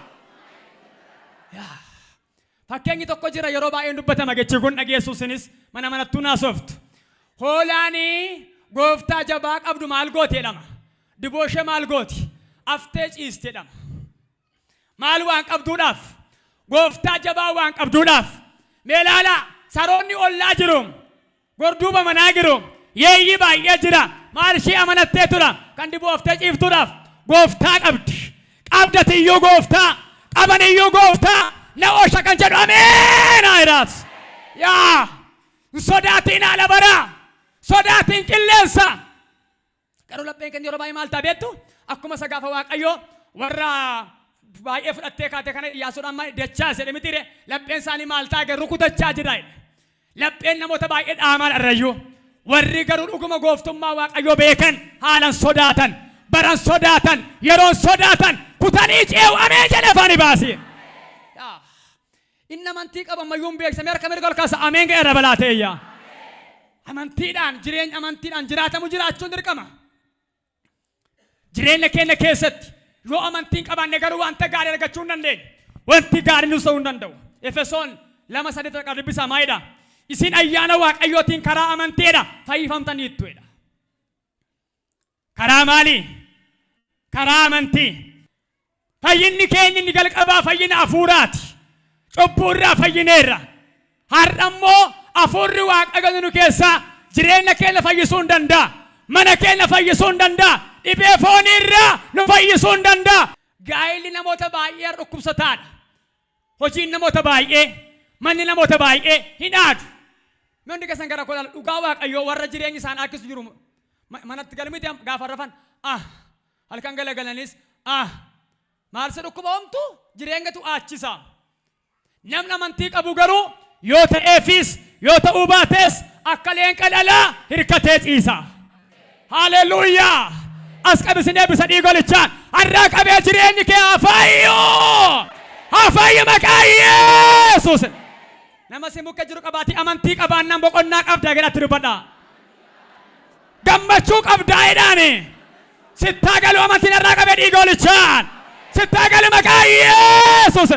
Fakkeenyi tokko jira, yeroo baay'een dubbatama jechi kun, dhageessu isinis mana manattuu naasoftu. Hoolaanii gooftaa jabaa qabdu maal gooti jedhama? Dibooshee maal gooti? Aftee ciisti jedhama. Maal waan qabduudhaaf? Gooftaa jabaa waan qabduudhaaf. Mee ilaalaa, saroonni ollaa jiru. Gorduuba manaa jiru. Yeeyyii baay'ee jira. Maal ishee amanattee tura? Kan dibooftee ciiftuudhaaf. Gooftaa qabdi. Qabdati iyyuu gooftaa. Qaban iyyuu gooftaa. Na oosha kan jedhu ameen haa jiraatu. Yaa hin sodaatiin haala baraa. Sodaatiin qilleensa. Garuu lapheen keenya yeroo baay'ee maal ta'a beektu? Akkuma isa gaafa Waaqayyoo warra baay'ee fudhattee kaate kana Iyyaasuudhaan maal dachaa jedhe mitiire, lapheen isaanii maal ta'a garuu rukutachaa jira jedhe. Lapheen namoota baay'ee dhaamaa irrayyuu. Warri garuu dhuguma gooftummaa Waaqayyoo beekan haalan sodaatan, baran sodaatan, yeroon sodaatan kutanii ce'u, ameen jedhe afaan baasi. Inni amantii qabu ammayyuu hin beeksisa. Mee harka mirga ol kaasa, ameen ga'eera balaa ta'eeyya. Amantiidhaan jireenya amantiidhaan jiraatamu jiraachuun dirqama. Jireenya keenya keessatti yoo amantii hin qabaanne garuu wanta gaarii argachuu hin dandeenyu. Wanti gaariin nus ta'uu hin danda'u. Efesoon 2:3 irraa dubbisaa maalidha? Isin ayyaana Waaqayyootiin karaa amantiidha fayyifamtaniittu jedha. Karaa maalii? Karaa amantii. Fayyinni keenya inni jalqabaa fayyina hafuuraati. Cubbuu irraa fayyineerra. Har'a immoo hafuurri Waaqayyo nu keessaa jireenya keenya fayyisuu hin danda'a. Mana keenya fayyisuu hin danda'a. Dhibee foonii irraa nu fayyisuu hin danda'a. Gaa'illi namoota baay'ee dhukkubsataadha. Hojiin namoota baay'ee, manni namoota baay'ee hin aadu. Hundi keessan gara koo ilaala. Dhugaa Waaqayyoo warra jireenyi isaan harkisu jiru manatti galmiti gaafa rafan ah halkan galagalanis ah maal si dhukkuba homtu jireenyatu aachisa. Namni amantii qabu garuu yoo ta'eefis yoo ta'uu baates akka leenqa dhalaa hirkatee ciisa. Haleluuyaa! As qabisin eebbisa dhiigolichaan har'aa qabee jireenyi kee haa fayyu! Haa fayyu maqaa Yesuus! Nama si muka jiru qabaatii amantii qabaannaan boqonnaa qabdaa jedhatti dubbadha. Gammachuu qabdaa jedhaani. Sittaa galu amantiin har'aa qabee dhiigolichaan. Sittaa galu maqaa Yesuus!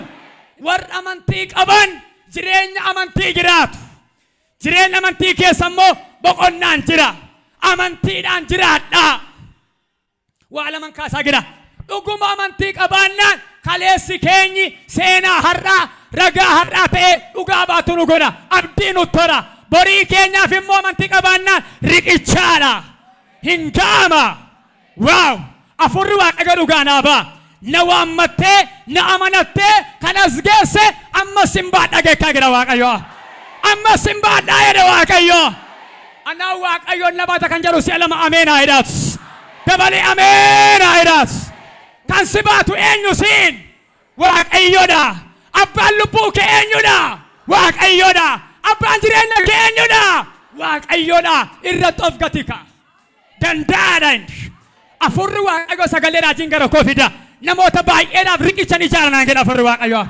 Warra amantii qaban jireenya amantii jiraatu. Jireenya amantii keessa immoo boqonnaan jira. Amantiidhaan jiraadhaa. Waa laman kaasaa jira. Dhuguma amantii qabaannaan kaleessi keenyi seenaa har'aa ragaa har'aa ta'ee dhugaa baatu nu godha. Abdii nu tora. Borii keenyaaf immoo amantii qabaannaan riqichaadha. Hin ga'ama. Waaw! Afurri Waaqayyo dhugaa naa ba'a. Na waammattee, na amanattee, kan as geesse ammas sin baadha geekkaa jedha Waaqayyo. Ammas sin baadhaa jedhe Waaqayyo. Anaa Waaqayyoon na baata kan jedhu si'a lama ameen haa jedhaatu. Dabalee ameen haa jedhaatu. Kan si baatu eenyu siin? Waaqayyodha. Abbaan lubbuu kee eenyudha? Waaqayyodha. Abbaan jireenya kee eenyudha? Waaqayyodha. Irratti of gati ka'a. Danda'aadha inni. Afurri Waaqayyoo sagalee raajiin gara koo fida. Namoota baay'eedhaaf riqicha ni ijaara naan jedha afurri Waaqayyoo.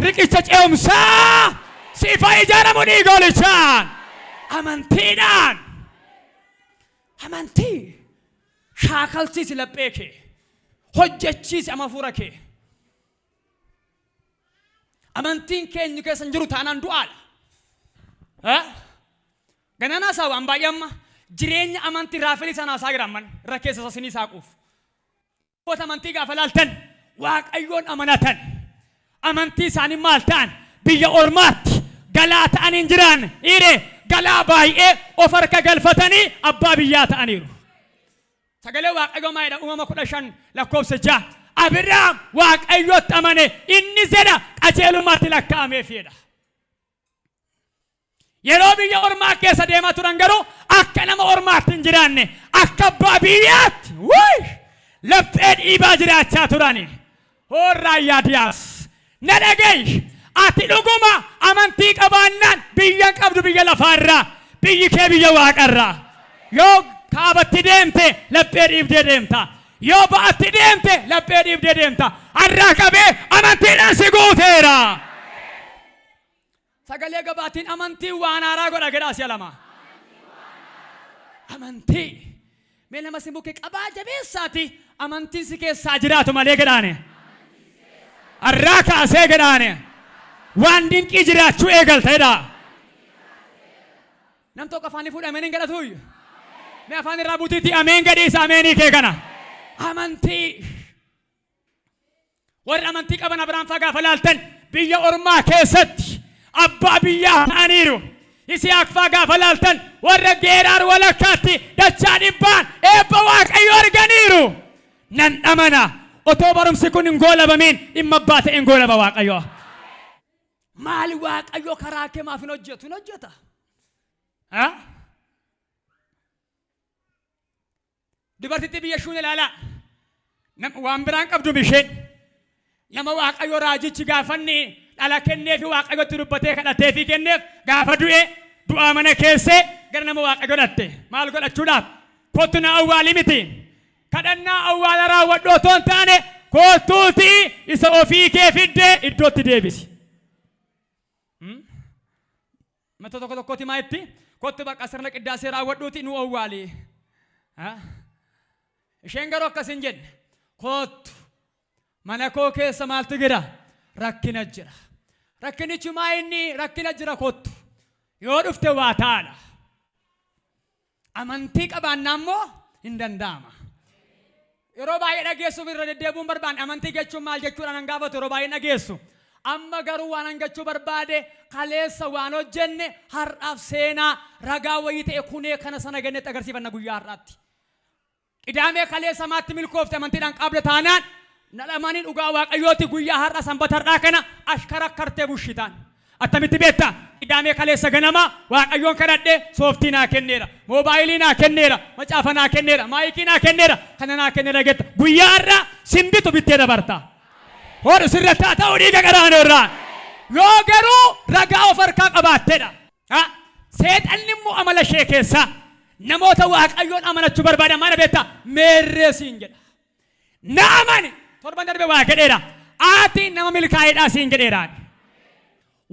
Riqicha ce'umsaa siif haa ijaaramu dhiiga hoolichaan. Amantiidhaan. Amantii. Shaakalsiisi laphee kee. Hojjechiisi ama hafuura kee. Amantiin keenyu keessa hin jiru taanaan du'aadha. Ganaan haasaa waan baay'ee amma jireenya amantii raafilii sana haasaa jira amman irra keessa isa sinii saaquuf. Namoota amantii gaafa laaltan Waaqayyoon amanatan amantii isaanii maal ta'an biyya ormaatti galaa ta'anii hin jiraanne dhiire galaa baay'ee of harka galfatanii abbaa biyyaa ta'aniiru. Sagalee Waaqayyoo maal jedha? Uumama 15 lakkoofsa 6. Abiraam Waaqayyotti amane inni jedha qajeelummaatti lakkaa'ameef jedha. Yeroo biyya ormaa keessa deemaa turan garuu akka nama ormaatti hin jiraanne akka abbaa biyyaatti wuy laphee dhiibaa jiraachaa turani. Hoorraa yaadiyaas na dhaga'i ati dhuguma amantii qabaannaan biyya hin qabdu biyya lafaarraa biyyi kee biyya waaqarraa. Yoo kaabatti deemte laphee dhiibdee deemta. Yoo ba'atti deemte laphee dhiibdee deemta. Har'aa qabee amantiidhaan si guuteera. Sagalee gabaatiin amantiin waan haaraa godha jedhaa si'a lama. Amantii. Mee nama si bukkee qabaa jabeessaati amantiin si keessaa jiraatu malee jedhaane. Har'aa kaasee jedhaane. Waan dinqii jiraachuu eegalta jedhaa. Nam tokko afaanii fuudhee ameen hin godhatuuyyu. Mee afaan irraa butiitii ameen gadhiisa ameenii kee kana. Amantii. Warri amantii qaban Abrahaam fa'aa gaafa laaltan biyya ormaa keessatti abbaa biyyaa ta'aniiru. Yisihaaq fa'aa gaafa laaltan warra Geeraar walakkaatti dachaa dhibbaan eebba Waaqayyoo arganiiru. Nan amana otoo barumsi kun hin goolabamiin dhimma abbaa ta'een goolaba Waaqayyo. Maali Waaqayyo karaa kee maaf hin hojjetu? Hin hojjeta. Ha? Dubartittii biyya shuun ilaalaa. Waan biraan qabdu isheen. Nama Waaqayyo raajichi gaafanni dhala kenneefi Waaqayyotti dubbatee kadhateefi kenneef gaafa du'e du'aa mana keessee gara nama Waaqayyo dhatte. Maal godhachuudhaaf? Kottu na awwaali miti. Kadhannaa awwaala raawwadhu otoo hin taane kottuutii isa ofii kee fiddee iddootti deebisi. Mata tokko tokkotti maa itti kottu bakka sirna qiddaasee raawwadhuuti nu owwaali. Isheen garuu akkas hin jenne. Kottu mana koo keessa maaltu jira? Rakkina jira. Rakkinichi maa inni rakkina jira kottu. Yoo dhufte waa ta'aadha. Amantii qabaannaa immoo hin danda'ama. Yeroo baay'ee dhageessuuf irra deddeebi'uun barbaanne amantii jechuun maal jechuudha nan gaafatu yeroo baay'ee dhageessu. Amma garuu waan an jechuu barbaade kaleessa waan hojjenne har'aaf seenaa ragaa wayii ta'e kunee kana sana gennetti agarsiifanna guyyaa har'aatti. Qidaamee kaleessa maatti milkoofte amantiidhaan qabda taanaan nalamanii dhugaa Waaqayyooti guyyaa har'a sanbata har'aa kana ashkarakkartee bushitaan. Attamitti beekta? Qidaamee kaleessa ganama Waaqayyoon kadhadhe sooftii naa kenneera, moobaayilii naa kenneera, macaafa naa kenneera, maayikii naa kenneera, kana naa kenneera jetta. Guyyaa har'a simbitu bittee dabarta. Hoodhu sirratti haa ta'u dhiiga qaraanoo irraa. Yoo garuu ragaa of harkaa qabaattedha. Seexanni immoo amala ishee keessaa namoota Waaqayyoon amanachuu barbaadan maal beektaa? Meerree siin jedha. Na amani. Torban darbe waa jedheera. Ati nama milkaa'eedhaa siin jedheera.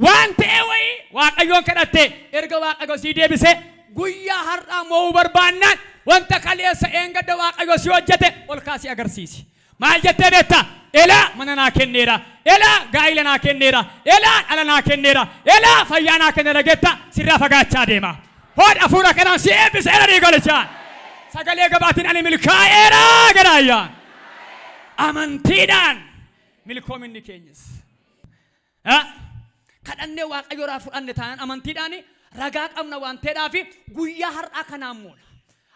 Waan ta'e wayii Waaqayyoon kadhatte erga Waaqayyo sii deebise guyyaa har'aa mo'uu barbaannaan wanta kaleessa eengadda Waaqayyo si hojjete ol kaasii agarsiisi. Maal jettee beektaa? Elaa mana naa kenneera. Elaa gaa'ila naa kenneera. Elaa dhala naa kenneera. Elaa fayyaa naa kenneera jetta sirraa fagaachaa deema. Hoodha hafuura kanaan si eebbisa era dhiigalichaan. Sagalee gabaatiin ani milkaa'eera jedha ayyaan. Amantiidhaan milkoominni keenyas. Kadhannee Waaqayyo irraa fudhanne taanaan amantiidhaan ragaa qabna waan ta'eedhaaf guyyaa har'aa kanaan moona.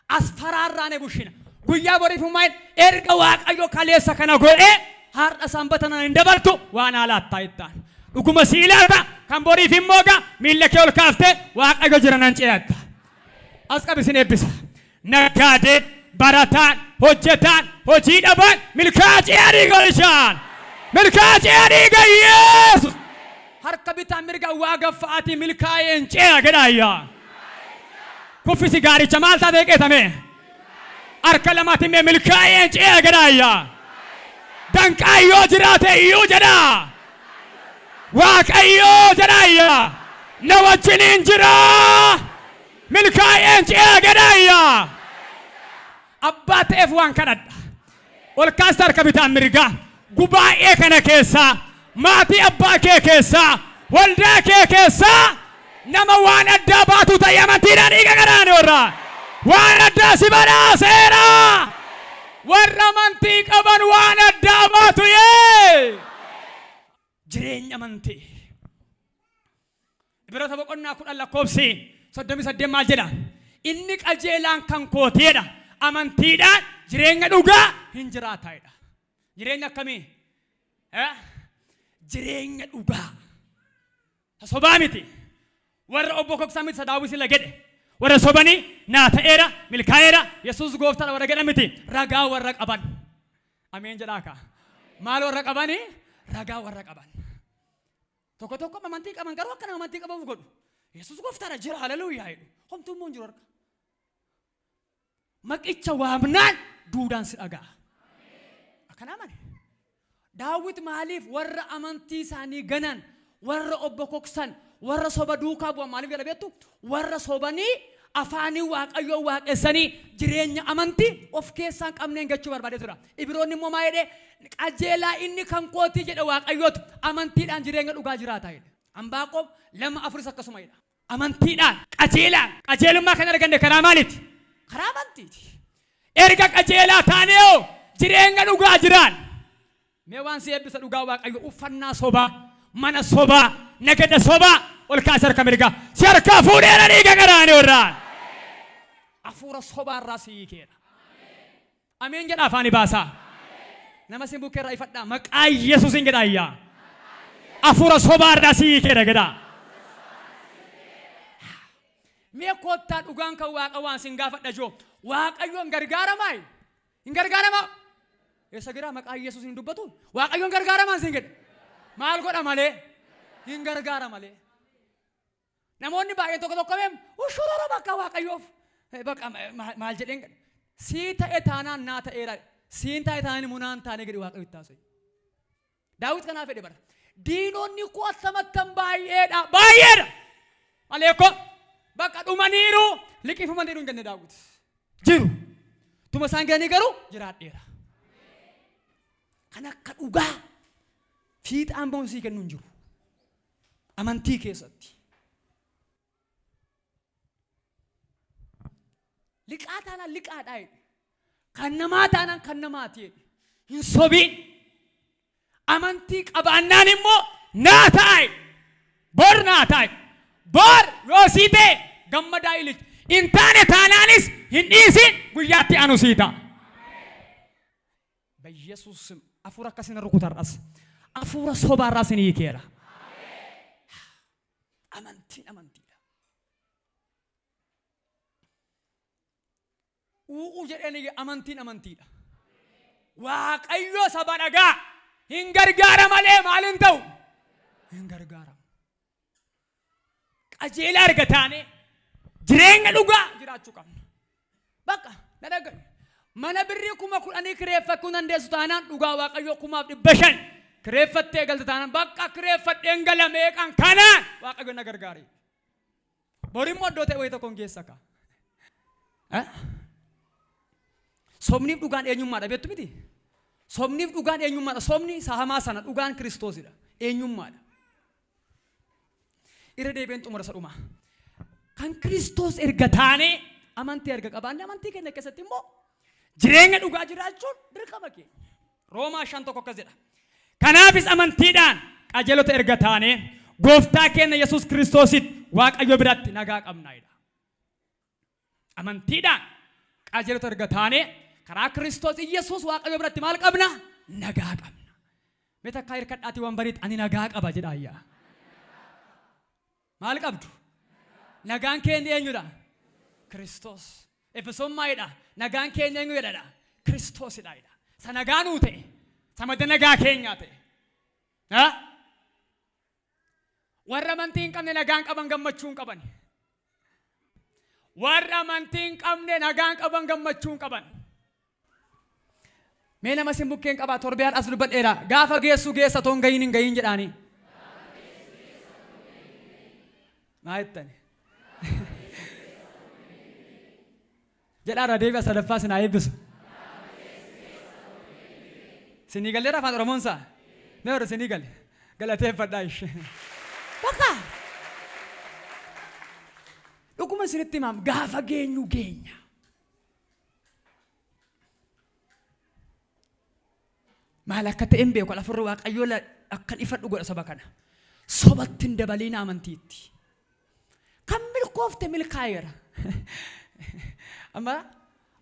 As faraarraane bushina. Guyyaa boriif immoo erga Waaqayyo kaleessa kana godhee har'a sanbata nana hin dabartu waan haalaattaa ittaan. Dhuguma si ilaata kan boriif immoo gaa miilla kee ol kaaftee Waaqayyo jira nan ce'atta. As qabi sin eebbisa. Naggaadeen, barataan, hojjetaan, hojii dhabaan milkaa'aa ce'aa dhiiga olishaan. Milkaa'aa ce'aa dhiiga Yesuus. Harka bitaa mirga waa gaffa'aatii milkaa'een ce'a jedha ayyaa. Kuffisi gaaricha maal taatee qeetame? Harka lamaatiin mee milkaa'een ce'a jedha ayyaa. Danqaa yoo jiraate iyyuu jedha. Waaqayyoo jedha ayyaa. Na wajjiniin jira. Milkaa'een ce'a jedha ayyaa. Abbaa ta'eef waan kadhadha. Ol kaasta harka bitaan mirgaa. Gubaa'ee kana keessaa, maatii abbaa kee keessaa, waldaa kee keessaa nama waan addaa baatu ta'e amantiidhaan dhiiga qaraanioo irraa. Waan addaa si badhaaseera. Warra amantii qaban waan addaa baatu yee. Jireenya amantii. Ibroota boqonnaa 10 lakkoofsi 38 maal jedha? Inni qajeelaan kan kooti jedha. Amantiidhaan jireenya dhugaa hin jiraata jedha. Jireenya akkamii? Eh? Jireenya dhugaa. Sobaa miti. Warra obbo Koksaa miti sadaawwi sila jedhe. Warra sobanii naa ta'eera, milkaa'eera, Yesuus gooftaadha warra jedhan miti. Ragaa warra qaban. Ameen jedhaa kaa. Maal warra qabanii? Ragaa warra qaban. Tokko tokko amantii qaban garuu akka nama amantii qabuuf godhu. Yesuus gooftaadha jira haleluuyaa jedhu. Homtuu immoo hin jiru harka. Maqicha waamnaan duudaan si dhaga'a. Akkana amane. Daawit maaliif warra amantii isaanii ganan, warra obbo koksan, warra soba duukaa bu'an maaliif jedha beektu? Warra sobanii afaanii Waaqayyoo waaqessanii jireenya amantii of keessaa hin qabneen jechuu barbaadee tura. Ibiroonni immoo maa jedhee qajeelaa inni kan kootii jedhe Waaqayyootu amantiidhaan jireenya dhugaa jiraata jedhe. Anbaaqoom 2:4 akkasuma jedha. Amantiidhaan qajeelaan qajeelummaa kan arganne karaa maaliiti? Karaa amantiiti. Erga qajeelaa taanee hoo jireenya dhugaa jiraan. Mee waan si eebbisa dhugaa Waaqayyo uffannaa sobaa, mana sobaa, nagada sobaa ol kaasi harka mirgaa. Si harkaa fuudheera dhiiga qaraanioo irraan. Hafuura sobaa irraa si hiikeera. Ameen jedhaa afaani baasaa. Nama isin bukkee irraa ifadhaa maqaa Yesuusiin jedhaa iyyaa. Hafuura sobaa irraa si hiikeera jedhaa. Mee koottaa dhugaan kan Waaqa waan sin gaafadha joo. Waaqayyoon gargaaramaa? Hin gargaaramaa? Eessa jira maqaa Yesuus hin dubbatu? Waaqayyoon gargaaramaa sin jedhe. Maal godha malee? Hin gargaara malee. Namoonni baay'een tokko tokko meem ushuroro bakka Waaqayyoof bakka maal jedheen sii ta'e taanaan naa ta'eera siin ta'e taanaan immoo naan taane jedhe Waaqayyo itti haasa'e. Daawit kanaaf jedhe bara. Diinonni koo attamattan baay'eedha baay'eedha. Malee koo bakka dhumaniiru liqifamaniiru hin jenne Daawit. Jiru. Tuma isaan ganii garuu jiraadheera. Kan akka dhugaa. Fiixaan ba'uun sii kennu hin jiru. Amantii keessatti. Liqaa taanaan liqaadhaa jedhe. Kan namaa taanaan kan namaati jedhe. Hin sobiin. Amantii qabaannaan immoo naa ta'a jedhe. Bor naa ta'a jedhe. Bor yoo sii ta'e gammadaa ilichi. Hin taane taanaanis hin dhiisin guyyaatti aanu sii ta'a. Bayyesuus sim afuura akkasii na rukuta har'as. Afuura sobaarraa sin hiikeera. Amantiin amantiidha. U'uu jedheen iyya amantiin amantiidha. Waaqayyo saba dhagaa hin gargaara malee maal hin ta'u? Hin gargaaramu. Qajeelaa erga taanee jireenya dhugaa jiraachuu qabna. Bakka na dhaga'i. Mana birrii 10,000 kireeffachuu dandeessu taanaan dhugaa Waaqayyoo 5,500 kireeffattee galta taanaan bakka kireeffadheen gala meeqan kanaan Waaqayyo na gargaare. Borimmoo iddoo ta'e wayii tokkoon geessa kaa. Eh? Sobniif dhugaan eenyummaadha beektu miti? Sobniif dhugaan eenyummaadha. Sobni isa hamaa sana dhugaan Kiristoosidha. Eenyummaadha. Irra deebi'een xumura isa dhumaa. Kan Kiristoos erga taanee amantii erga qabaanne amantii keenya keessatti immoo jireenya dhugaa jiraachuun dirqama keenya. Roomaa 5:1 akkas jedha. Kanaafis amantiidhaan qajeelota erga taanee gooftaa keenya Yesuus Kiristoositti Waaqayyo biratti nagaa qabna jedha. Amantiidhaan qajeelota erga taanee karaa Kiristoos Iyyasuus Waaqayyo biratti maal qabna? Nagaa qabna. Mee takkaa hirkadhaatii waan bariitti ani nagaa qaba jedha ayyaa. Maal qabdu? Nagaan keenya eenyudha? Kiristoos. Efesoon maalidha? Nagaan keenya eenyu jedhadha? Kiristoosidha jedha. Isa nagaa nuu ta'e. Isa madda nagaa keenyaa ta'e. Ha? Warra amantii hin qabne nagaan qaban gammachuu hin qaban. Warra amantii hin qabne nagaan qaban gammachuu hin qaban. Mee nama isin bukkeen qabaa torbee har'as dubbadheera. Gaafa geessu geessa otoo hin gahiin hin gahiin jedhaanii. Maa jettani? Jedhaa irraa deebi'a sadaffaa isin haa eebbisu. Isinii galeera afaan Oromoon isaa? Mee warra isinii gale galateeffadhaa ishee. Bakka dhuguma isinitti himaam gaafa geenyu geenya. Maal akka ta'e hin beeku afurri waaqayyoo akkan ifadhu godha saba kana. Sobatti hin dabaliin amantiitti. Kan milkoofte milkaa'eera. Amma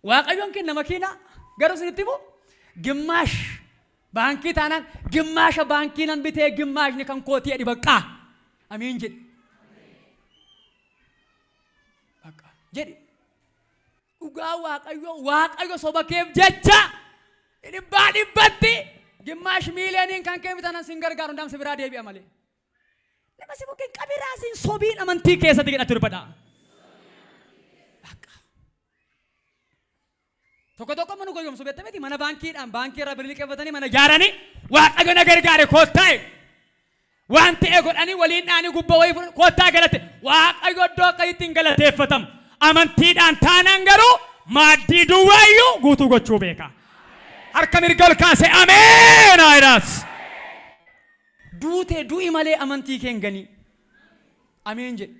waaqayyoon kenna makiinaa garuu isinitti himu gimmaash baankii taanaan gimmaasha baankii nan bitee gimmaashni kan kootii jedhi baqqaa. Amiin jedhi. Baqqaa jedhi. Dhugaa Waaqayyoo Waaqayyo soba keef jecha dhibbaa dhibbatti gimmaash miiliyooniin kan kee bitanan sin gargaaru hundaan si biraa deebi'a malee. Nama si bukkeen qabiraa sin sobiin amantii keessatti jedhatti dubbadha. Bakka. Tokko tokko mana goyyomsu beekta miti mana baankiidhaan baankii irraa birrii liqeeffatanii mana ijaaranii Waaqayyo na gargaare koottaa Waan ta'e godhanii waliin dha'anii gubbaa wayii fudhan kottaa galate Waaqayyo iddoo akkasitti hin galateeffatamu. Amantiidhaan taanaan garuu maaddii duwwaa iyyuu guutuu gochuu beeka. Harka mirga ol kaasee ameen haa jedhaas. Duutee du'i malee amantii kee hin ganii. Ameen jedhi.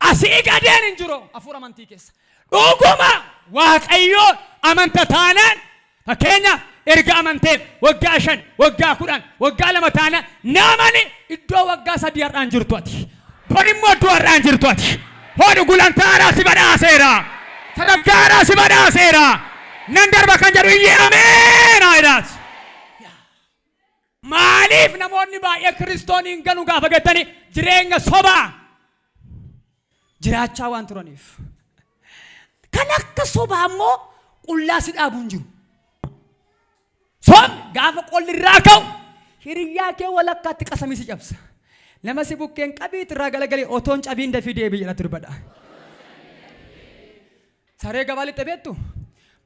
Asii gadeen hin jiru hafuura amantii keessa. Dhuguma Waaqayyoo amanta taanaan fakkeenyaaf erga amanteef waggaa 5, waggaa 10, waggaa 2 taanaan namani iddoo waggaa 3 har'aan jirtu ati. Bor immoo iddoo har'aan jirtu ati. Hodhu gulantaa haaraa si badhaaseera. Sadarkaa haaraa si badhaaseera. Nan darba kan jedhu iyyee ameen haa jedhaas. Maaliif namoonni baay'ee Kiristooniin hin ganu gaafa jettanii jireenya sobaa jiraachaa waan turaniif. Kan akka sobaa immoo qullaa si dhaabu hin jiru. Sobni gaafa qolli irraa ka'u hiriyyaa kee walakkaatti qasamii si cabsa. Nama si bukkeen qabiitti irraa galagalii otoon cabiin dafii deebii jedhatti dubbadha. Saree gabaa lixxe beektu?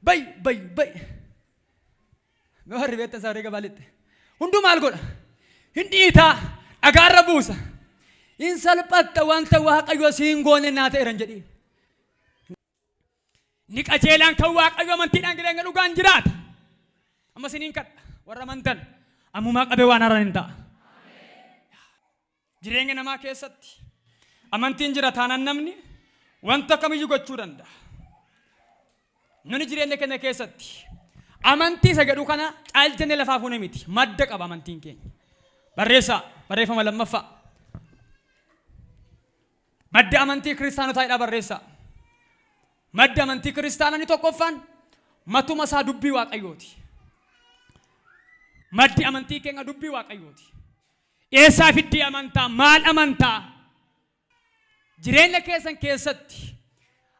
Bay bay bay. Mee warri beektan saree gabaa lixxe. Hunduu maal godha? Hin dhiitaa, dhagaarra buusa. Hin salphatta wanta Waaqayyo siin goone naa ta'eera hin jedhiin. Inni qajeelaan kan Waaqayyo amantiidhaan jireenya dhugaan jiraata. Amma isiniin kadha warra amantan. Ammumaa qabee waan haaraan hin ta'a. Jireenya namaa keessatti amantiin jira taanaan namni wanta kamiyyuu gochuu danda'a. Nuni jireenya keenya keessatti amantii isa jedhu kana caalchannee lafaa fuune miti. Madda qaba amantiin keenya. Barreessaa barreeffama lammaffaa. Madda amantii kiristaanotaa jedhaa barreessaa. Madda amantii kiristaanaa inni tokkoffaan matuma isaa dubbii Waaqayyooti. Maddi amantii keenya dubbii Waaqayyooti. Eessaa fiddii amantaa? Maal amantaa? Jireenya keessan keessatti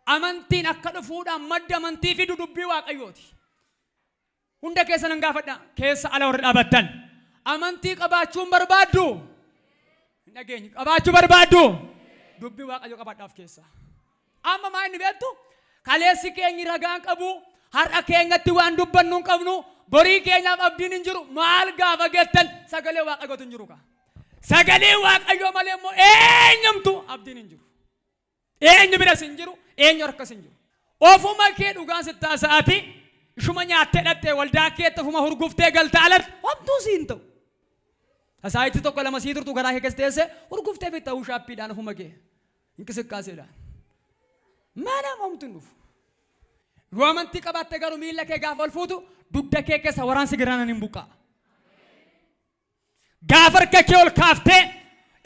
amantiin akka dhufuudhaan madda amantii fidu dubbii Waaqayyooti. Hunda keessan nan gaafadha keessa ala warri dhaabattan. Amantii qabaachuun barbaaddu? Hin dhageenye. Qabaachuu barbaaddu? Dubbii Waaqayyoo qabadhaaf keessa. Amma maa inni beektu? Kaleessi keenyi ragaan qabu, har'a keenyatti waan dubbannu hin qabnu, borii keenyaaf abdiin hin jiru. Maal gaafa gettan sagalee Waaqayyootu hin jiru kaa. Sagalee Waaqayyoo malee immoo eenyumtu abdiin hin jiru. Eenyu biras hin jiru, eenyu harkas hin jiru. Ofuma kee dhugaan sitti haasa'ati, ishuma nyaattee dhattee waldaa keetti ofuma hurguftee galta alatti homtuu sii hin ta'u. Tasaayitti tokko lama sii turtu garaa kee keessa teesse hurguftee fitta shaappiidhaan ofuma kee inqisiqqaaseedhaan. Mana homtuu hin dhufu. Yoo amantii qabaatte garuu miilla kee gaafa ol fuutu dugda kee keessa waraansi giraanaan hin buqqa'a. Gaafa harka kee ol kaaftee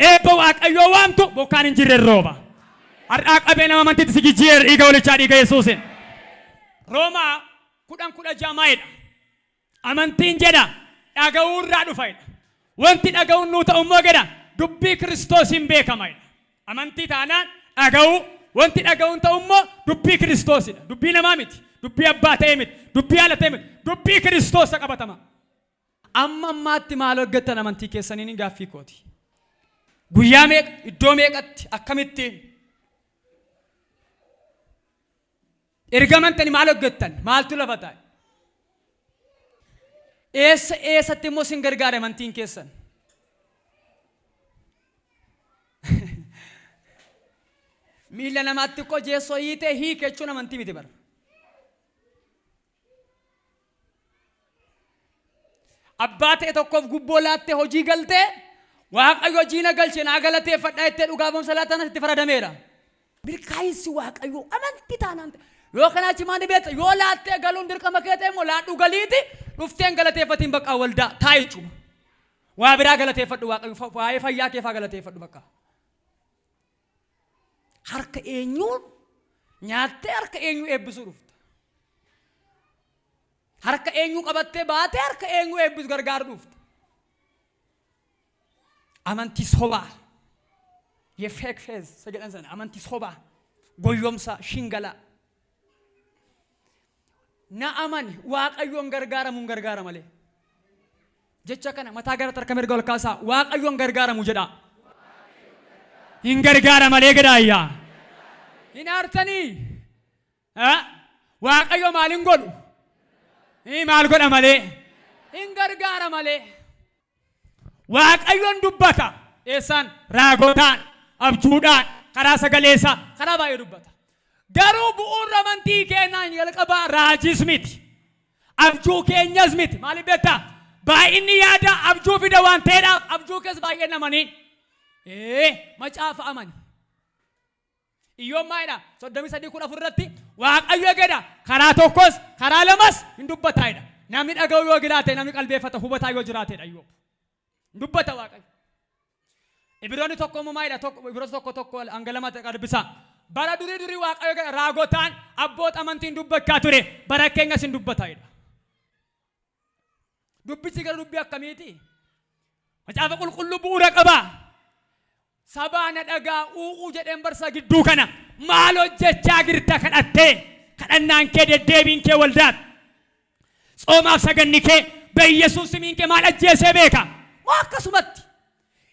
eebba Waaqayyoo waamtu bokkaan hin jirre rooba. Har'aa qabee nama amantiitti si jijjiireera dhiiga hoolichaa dhiiga Yesuusin. Roomaa 10:16 maayidha. Amantiin jedha dhaga'uu irraa dhufa jedha. Wanti dhaga'uun nuu ta'u immoo jedha dubbii Kiristoosiin beekama jedha. Amantii taanaan dhaga'uu, wanti dhaga'uun ta'u immoo dubbii Kiristoosidha. Dubbii namaa miti, dubbii abbaa ta'ee miti, dubbii haala ta'ee miti, dubbii Kiristoos qabatama. Amma ammaatti maal hojjettan amantii keessaniin gaaffii kooti. Guyyaa meeqa, iddoo meeqatti, akkamittiin? Erga amantanii maal hojjettan? Maaltu lafa taa'e? Eessa eessatti immoo isin gargaare amantiin keessan? Miila namaatti koo jeessoo hiitee hiike jechuun amantii miti bara. Abbaa ta'e tokkoof gubboo laattee hojii galtee Waaqayyo hojii na galche naa galateeffadhaa jettee dhugaa ba'umsa laattan asitti faradameera. Milkaa'insi Waaqayyoo amantii taanaan ta'e. Yoo kanaa achi maal beekta yoo laattee galuun dirqama kee ta'e immoo laadhuu galiiti dhufteen galateeffatiin bakka waldaa taa'i jechuudha. Waa biraa galateeffadhu Waaqayyo waa'ee fayyaa kee faa galateeffadhu bakka. Harka eenyuun nyaattee harka eenyuu eebbisuu dhufta? Harka eenyuu qabattee baatee harka eenyuu eebbisu gargaaru dhufta? Amantii sobaa. Ye fake faith isa jedhan sana amantii sobaa. Goyyomsaa shingalaa. Na amani Waaqayyoon gargaaramuun gargaara malee. Jecha kana mataa gara harka mirga ol kaasaa Waaqayyoon gargaaramu jedhaa. Hin gargaara malee jedhaa ayyaa. Hin aartanii? Waaqayyo maal hin godhu? Maal godha malee? Hin gargaara malee. Waaqayyoon dubbata. Eessaan? Raagotaan, abjuudhaan, karaa sagaleesaa, karaa baay'ee dubbata. Garuu bu'uurri amantii keenyaa jalqabaa raajiis miti. Abjuu keenyas miti. Maaliif beektaa? Baay'inni yaada abjuu fida waan ta'eedhaaf abjuu keessa baay'een amaniin. Ee, macaafa amani. Iyyoob maalidha? 33:14 irratti Waaqayyo jedha karaa tokkos karaa lamas hin dubbataa jedha. Namni dhaga'u yoo jiraate namni qalbeeffata hubataa yoo jiraatedha Iyyoob. Hin dubbata Waaqayyo. Ibiroonni tokko immoo maalidha? Tokko Ibiroota tokko tokko hanga lama ta'e dubbisaa. Bara durii durii Waaqayyo jedha raagotaan abboota amantiin dubbachaa ture bara keenyas hin dubbata jedha. Dubbichi gara dubbii akkamiiti? Macaafa qulqulluu bu'uura qaba. Sabaa na dhagaa u'uu jedheen barsaa gidduu kana maal hojjechaa jirta kadhattee kadhannaan kee deddeebiin kee waldaat. Tsoomaaf saganni kee Beyesuus simiin kee maal ajjeesee beeka? Moo akkasumatti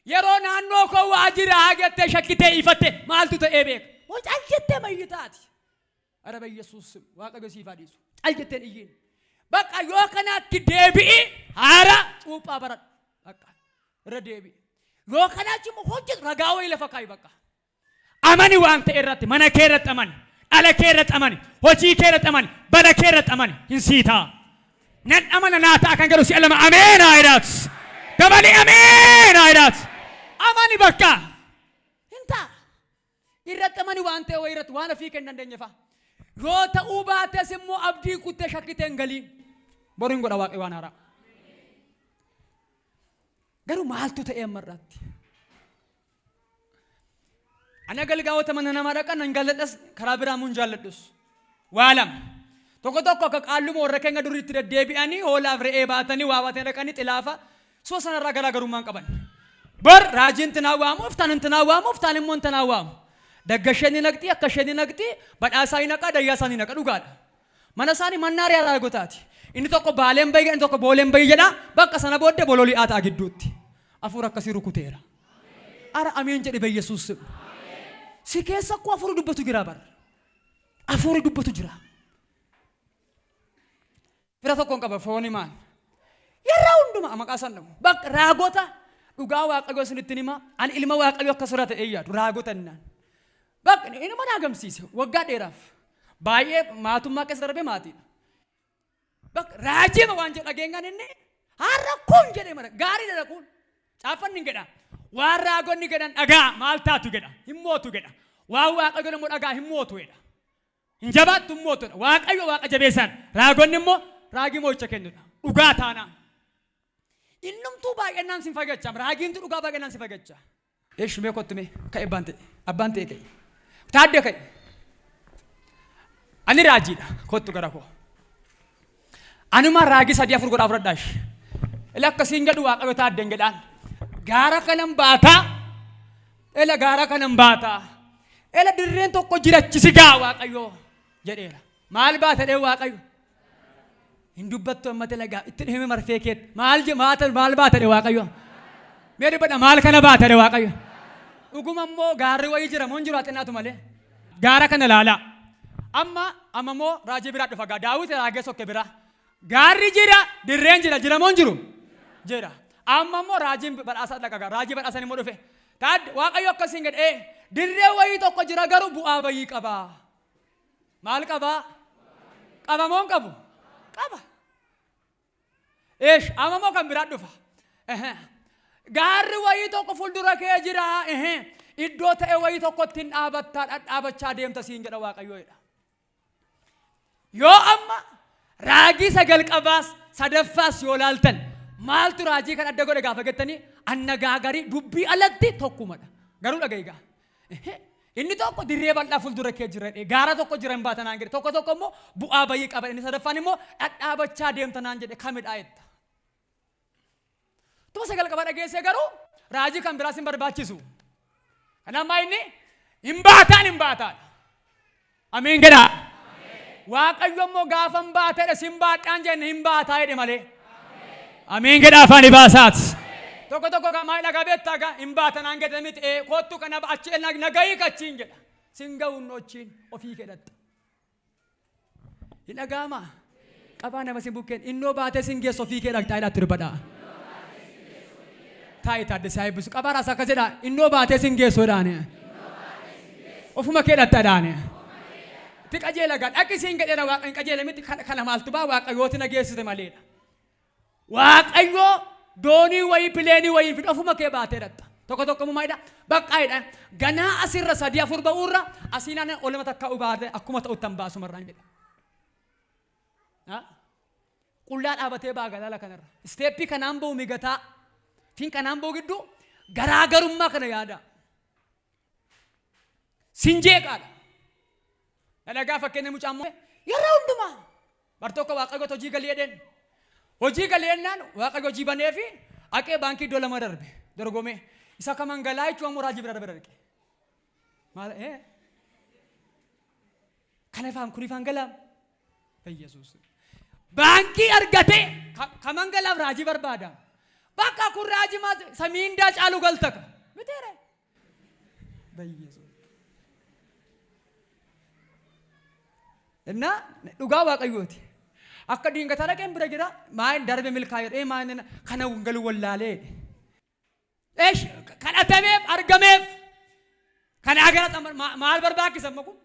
yeroo naannoo koo waa jira jettee shakkitee ifatte maaltu ta'ee beeka? Moo cal jettee mayyitaati? Ara Beyesuus sim Waaqayyo siif haa dhiisu. Cal jetteen iyyiin. Bakka yoo kanaatti deebi'i haara cuuphaa baradhu. Bakka irra deebi'i. Yoo kanaatti immoo hojjetu ragaa wayii lafa kaa'i bakka. Amani waan ta'e irratti mana kee irratti amani. Dhala kee irratti amani. Hojii kee irratti amani. Bara kee irratti amani. Hin sii ta'a. Nan amana naa ta'a kan jedhu si'a lama ameen haa jedhaatu. Dabalii ameen haa jedhaati. Amani bakka. Hin ta'a. Irratti amani waan ta'e wayii irratti waan ofii kee hin dandeenye fa'a. Yoo ta'uu baates immoo abdii kuttee shakkitee hin galiin. Boru hin godha Waaqayyo waan haaraa. Garuu maaltu ta'e amma irratti? Ani agalgaa'ota mana namaa dhaqan nan jaalladhas, karaa biraa immoo hin jaalladhus. Waa lama. Tokko tokko akka qaalluma warra keenya duriitti deddeebi'anii hoolaaf re'ee baatanii waa baatanii dhaqanii xilaafa soo sanarraa garaagarummaa hin qaban. Bor raajiin tinaa waamu, iftaan intinaa waamu, iftaan immoo intinaa waamu. Dagga isheen ni naqxi, akka isheen ni naqxi, badhaasaa ni naqa, dayyaasaa ni naqa, dhugaadha. Mana isaanii mannaariyaa raagotaati. Inni tokko baaleen bayi jedha, inni tokko booleen bayi jedha. Bakka sana booddee bololi'aa ta'a gidduutti. Hafuura akkasii rukuteera. Ara ameen jedhi Beyesuus. Si keessa akkoo hafuurri dubbatu jira bar. Hafuurri dubbatu jira. Fira tokkoon qaba fooni maal. Yeroo hundumaa maqaa isaan dhabu. Bakka raagota dhugaa Waaqayyoo isinitti hima. Ani ilma Waaqayyoo akka sirra ta'ee yaadu raagota innaan. Bakka inuma naa gamsiise waggaa dheeraaf. Baay'ee maatummaa keessa darbee maatiidha. Bakka raajiima waan jedhu dhageenyaan inni har'a kun jedhee mara gaarii dha kun. Caaffanni hin jedha. Waan raagonni jedhan dhagaa maal taatu jedha. Hin mootu jedha. Waan Waaqayyo immoo dhagaa hin mootu jedha. Hin jabaattu hin mootu jedha. Waaqayyo Waaqa jabeessaan. Raagonni immoo raagii moo'icha kennudha. Dhugaa taanaan. Innumtuu baay'annaan sin fagacha. Raagiintu dhugaa baay'annaan si fagacha. Eesh mee kottu mee ka'i abbaan ta'e abbaan ta'e ka'i. Taaddee ka'i. Ani raajiidha kottu gara koo. Anuma raagii sadii afur godhaa fudhadhaa ishee. Ila akkasiin jedhu Waaqayyo taaddeen jedhaan. Gaara kanan baataa. Ila gaara kanan baataa. Ila dirreen tokko jirachisi gaa Waaqayyo jedheera. Maal baata dhee Waaqayyo? Hin dubbattu amma talagaa itti dhihime marfee keetti. Maal je maata maal baata dhee Waaqayyo? Mee dubbadha maal kana baata dhee Waaqayyo? Dhuguma immoo gaarri wayii jira moo hin jiru haa xinnaatu malee. Gaara kana ilaalaa. Amma amma immoo raajii biraa dhufa gaa Daawit raagee sokke biraa. Gaarri jira dirreen jira jira moo hin jiru? Jira. Amma immoo raajiin badhaasaa dhaqa gaa raajii badhaasan immoo dhufe. Taad Waaqayyo akkasiin jedhe dirree wayii tokko jira garuu bu'aa bayii qaba. Maal qabaa? Qaba moo hin qabu? Qaba. Eesh, amma immoo kan biraa dhufa. Ehe. Gaarri wayii tokko fuuldura kee jira. Ehe. Iddoo ta'e wayii tokkotti hin dhaabattaa dhadhaabachaa deemta siin jedha Waaqayyo jedha. Yoo amma raagii sagal qabaas sadaffaas yoo laaltan maaltu raajii kan adda godhe gaafa jettanii annagaagarii dubbii alatti tokkumadha. Garuu dhaga'i gaa. Inni tokko dirree bal'aa fuuldura kee jira jedhee gaara tokko jira hin baata naan jedhe. Tokko tokko immoo bu'aa bayii qaba. Inni sadaffaan immoo dhadhaabachaa deemta naan jedhe kamidhaa jetta. Tuma sagal qaba dhageessee garuu raajii kan biraas hin barbaachisu. Kanaaf maa inni hin baataan hin baataadha. Ameen jedhaa. Waaqayyo immoo gaafa hin baatedha sin baadhaan jenne hin baataa jedhe malee. Ameen jedhaa afaan ibaasaat. Tokko tokko kan maal dhagaa beektaa gaa hin baata naan jedhe miti ee kottu kana achi nagayii kachiin jedha. Sin ga'uun achiin ofii kedhatta. Hin dhaga'amaa? Qabaa nama sin bukkeen innoo baatee sin geessu ofii kee dhaqxaa jedhaa dubbadhaa. Taa'i Taaddasaa eebbisu. Qabaa raas akkas jedhaa innoo baatee sin geessu jedhaani. Ofuma kee dhaqxa jedhaani. Itti qajeela gaa dhaqi siin jedheera waaqa hin qajeela miti kana maaltu baa waaqa yooti na geessite maleedha. Waaqayyo doonii wayii pileenii wayii fide ofuma kee baatee dhaqxa. Tokko tokko immoo maalidha? Baqqaa jedha. Ganaa asirra sadii afur ba'uurra asiin ana olma takka ubaate akkuma ta'uttan baasumarraan jedha. Ha? Qullaa dhaabatee ba'a galaala kanarra. Isteeppii kanaan ba'u migataa. Fin kanaan ba'u gidduu garaagarummaa kana yaada. Sin jeeqaadha. Na dhagaa fakkeenya mucaa immoo yeroo hundumaa bar tokko Waaqayyoota hojii galii jedheen. Hojii galii jennaan Waaqayyo hojii banee fi haqee baankii iddoo lama darbe dorgomee. Isa kaman galaa jechuun ammoo raajii bira darbe dhaqe. Maal ee? Kana ifaan kun ifaan galaa. Yesuus. Baankii argate kaman galaaf raajii barbaada. Bakka kun raajii maal samiindaa caalu galtaka. Miteere. Bayyesuus. Innaa dhugaa Waaqayyooti. Akka diingataa dhaqeen bira jira maal darbe milkaa'ee jedhee maal kana galu wallaalee jedhe. Eesh kadhatameef argameef kanaa gara maal barbaachisa amma kun?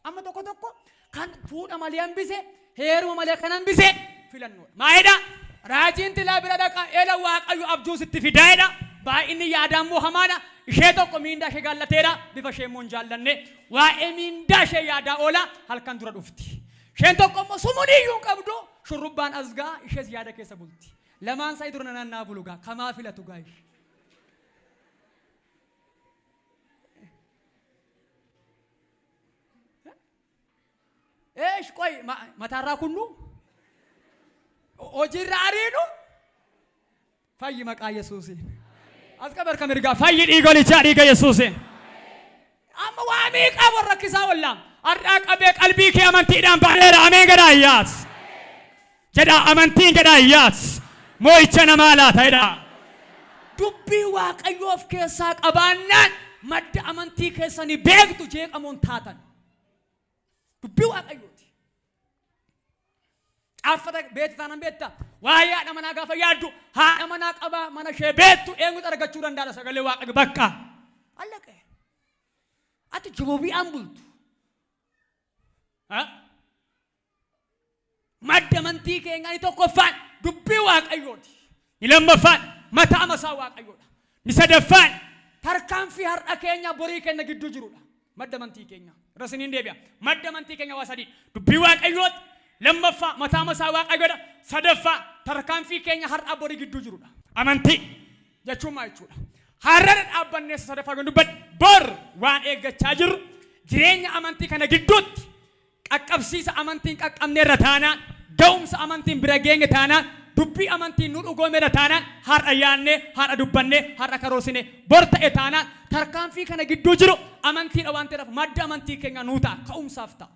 Amma tokko tokko kan fuudha malee hambise heeruma malee kan hambise filannoodha. Maalidha? Raajiin tilaa bira dhaqa eela Waaqayyo abjuu sitti fidaa jedha. Baay'inni yaadaa immoo hamaadha. Ishee tokko miindaa ishee gaallateera. Bifa ishee immoo hin jaallanne. Waa'ee miindaa ishee yaadaa oola halkan dura dhufti. Isheen tokko immoo sumunii iyyuu hin qabdu. Shurrubbaan as ga'a ishees yaada keessa bulti. Lamaan isaanii dura naanna'aa bulu gaa. Kamaa filatu gaa ishee. Eesh qoy mataarraa kunnu hojiirra ariinu fayyi maqaa Yesuusiin. As qabar kan mirgaa fayyi dhiiga olichaa dhiiga Yesuusiin. Amma waa meeqaa warra rakkisaa ollaa har'aa qabee qalbii kee amantiidhaan baneera ameen gadhaa iyyaas. Jedhaa amantiin jedhaa iyyaas moo'icha namaa laata jedhaa. Dubbii Waaqayyoo of keessaa qabaannaan madda amantii keessanii beektu jeeqamoon taatan. Dubbii Waaqayyooti. Caaffata beektu taanaan beekta. Waa'ee haadha manaa gaafa yaaddu haadha manaa qabaa mana ishee beektu eenyutu argachuu danda'a sagalee Waaqayyo bakka. Allaqee. Ati joboobi'aan bultu. Ha? Madda amantii keenyaa inni tokkoffaan dubbii Waaqayyooti. Inni lammaffaan mataa masaa Waaqayyoodha. Inni sadaffaan tarkaanfii har'a keenya borii keenya gidduu jirudha. Madda amantii keenya. Irra isiniin deebi'a. Madda amantii keenya waa sadii. Dubbii Waaqayyooti. Lammaffaa mataa masaa Waaqayyoodha. Sadaffaa tarkaanfii keenya har'a borii gidduu jirudha. Amantii jechuun maal jechuudha? Har'a dhaabbannee sadaffaa kan dubbadhe bor waan eeggachaa jirru jireenya amantii kana gidduutti Qaqqabsiisa amantiin qaqqabneerra taanaan, ga'umsa amantiin bira geenye taanaan, dubbii amantiin nu dhugoomeera taanaan, har'a yaadnee, har'a dubbannee, har'a karoorsine, bor ta'e taanaan, tarkaanfii kana gidduu jiru amantiidha waan ta'eedhaaf madda amantii keenyaa nuu ta'a, ka'umsaaf ta'a.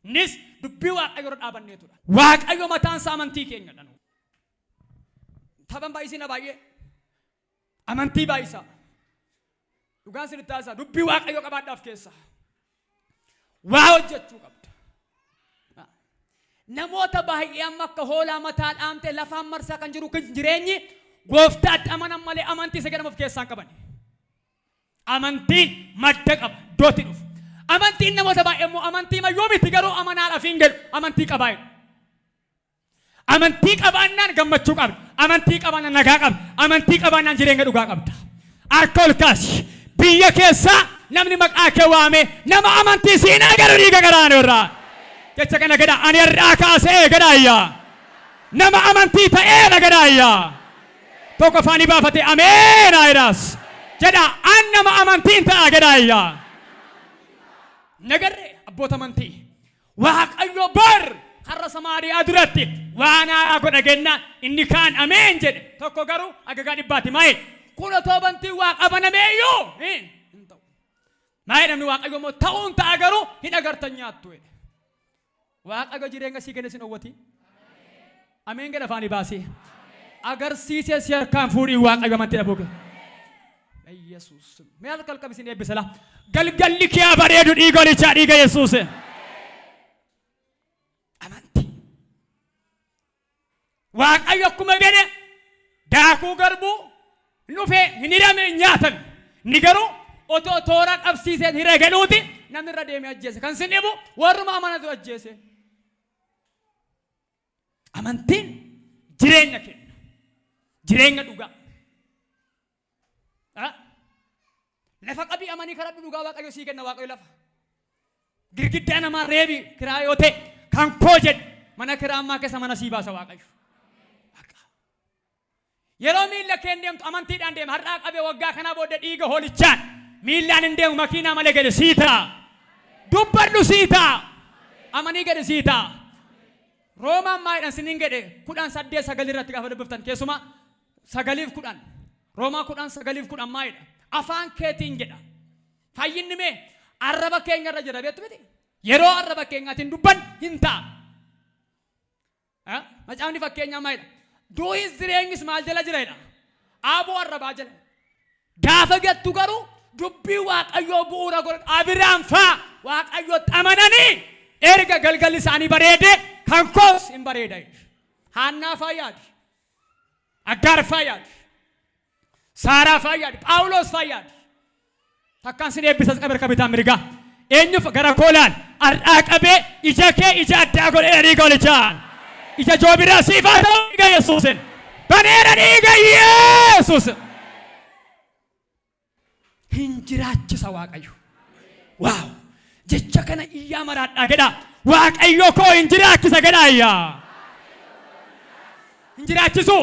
Innis dubbii Waaqayyoo irra dhaabanneetudha. Waaqayyo mataan isaa amantii keenyadha. Taphan baay'isina baay'ee. Amantii baay'isaa. Dhugaan sinitti haasaa dubbii Waaqayyoo qabaadhaaf keessa. Waa hojjechuu qabda. Namoota baay'ee amma akka hoolaa mataa dhaamte lafaan marsaa kan jiru kun jireenyi gooftaatti amanan malee amantii isa jedhamu of keessaa hin qaban. Amantiin madda qaba iddootti dhufu. Amantiin namoota baay'ee immoo amantii mayyuu miti garuu amanaadhaaf hin jedhu amantii qabaa jedhu. Amantii qabaannaan gammachuu qabda. Amantii qabaannaan nagaa qabda. Amantii qabaannaan jireenya dhugaa qabda. Harka ol kaasi. Biyya keessaa namni maqaa kee waamee nama amantii siin agaru dhiiga garaanoo irraa. Jecha kana gadhaa ani har'aa kaasee gadhaayyaa. Nama amantii ta'eedha gadhaayyaa. Tokko afaanii baafate ameen haa jedha an nama amantiin ta'a gadhaayyaa. Nagarree abboota amantii. Waaqayyo bor karra Samaariyaa duratti waan haaraa godha jennaan inni kaan ameen jedhe. Tokko garuu agagaa dhibbaati maa'e. Kun otoo bantiin waaqa banamee iyyuu hin ta'u. Maa'e namni Waaqayyo immoo ta'uun ta'a garuu hin agartan nyaattu jedhe. Waaqayyo jireenya sii kenne sin dhowwati. Ameen jedha afaanii baasee. Agarsiisee si harkaan fuudhii Waaqayyo amantii dhabuu kee. Yesuus. Mee harka ol qabi sin eebbisa laa. Galgalli kee haa bareedu dhiiga olichaa dhiiga Yesuus. Amantii. Waaqayyo akkuma jedhe daakuu garbuu hin dhufee hin hirame hin nyaatame. Inni garuu otoo toora qabsiiseen hiree jedhuuti namni irra deemee ajjeese. Kan sin dhibu warruma amanatu ajjeese. Amantiin jireenya kenna. Jireenya dhugaa. Lafa qabii amanii kadhadhu dhugaa Waaqayyo sii kenna Waaqayyo lafa. Girgiddaa namaa reebi kiraa yoo ta'e kan koo jedhe mana kiraa ammaa keessa mana sii baasa Waaqayyo. Yeroo miilla keen deemtu amantiidhaan deema. Har'aa qabee waggaa kanaa booda dhiiga hoolichaan miillaan hin deemu makiinaa malee gadi sii ta'a. Dubbadhu sii ta'a. Amanii gadi sii ta'a. Roomaan maayidhaan siniin jedhe 10 8 9 irratti gaafa dubbiftan keessumaa 9f 10 Roomaa 10 9f 10 maayidha. Afaan keetiin jedha. Fayyinni mee arraba keenya irra jira beektu miti. Yeroo arraba keenyaatiin dubban hin ta'a. Macaafni fakkeenyaa maalidha? Du'is jireenyis maal jala jira jedha? Aaboo arrabaa jala. Gaafa gattu garuu dubbii Waaqayyoo bu'uura godhatu Abiraam faa Waaqayyootti amananii erga galgalli isaanii bareede kan koos hin bareeda. Haannaa faa yaadi. Aggaar faa yaadi. Saaraa faa yaadi. Phaawulos faa yaadi. Takkaan sin eebbisas qabe harka bitaa mirgaa. Eenyuuf gara koo laal. Har'aa qabee ija kee ija addaa godhee dhiiga olichaan. Ija joobiraa siif haa ta'u dhiiga Yesuusin. Baneera dhiiga Yesuus. Hin jiraachisa Waaqayyo. Waaw! Jecha kana iyyaa maraadhaa jedha. Waaqayyo koo hin jiraachisa jedha iyyaa. Hin jiraachisu.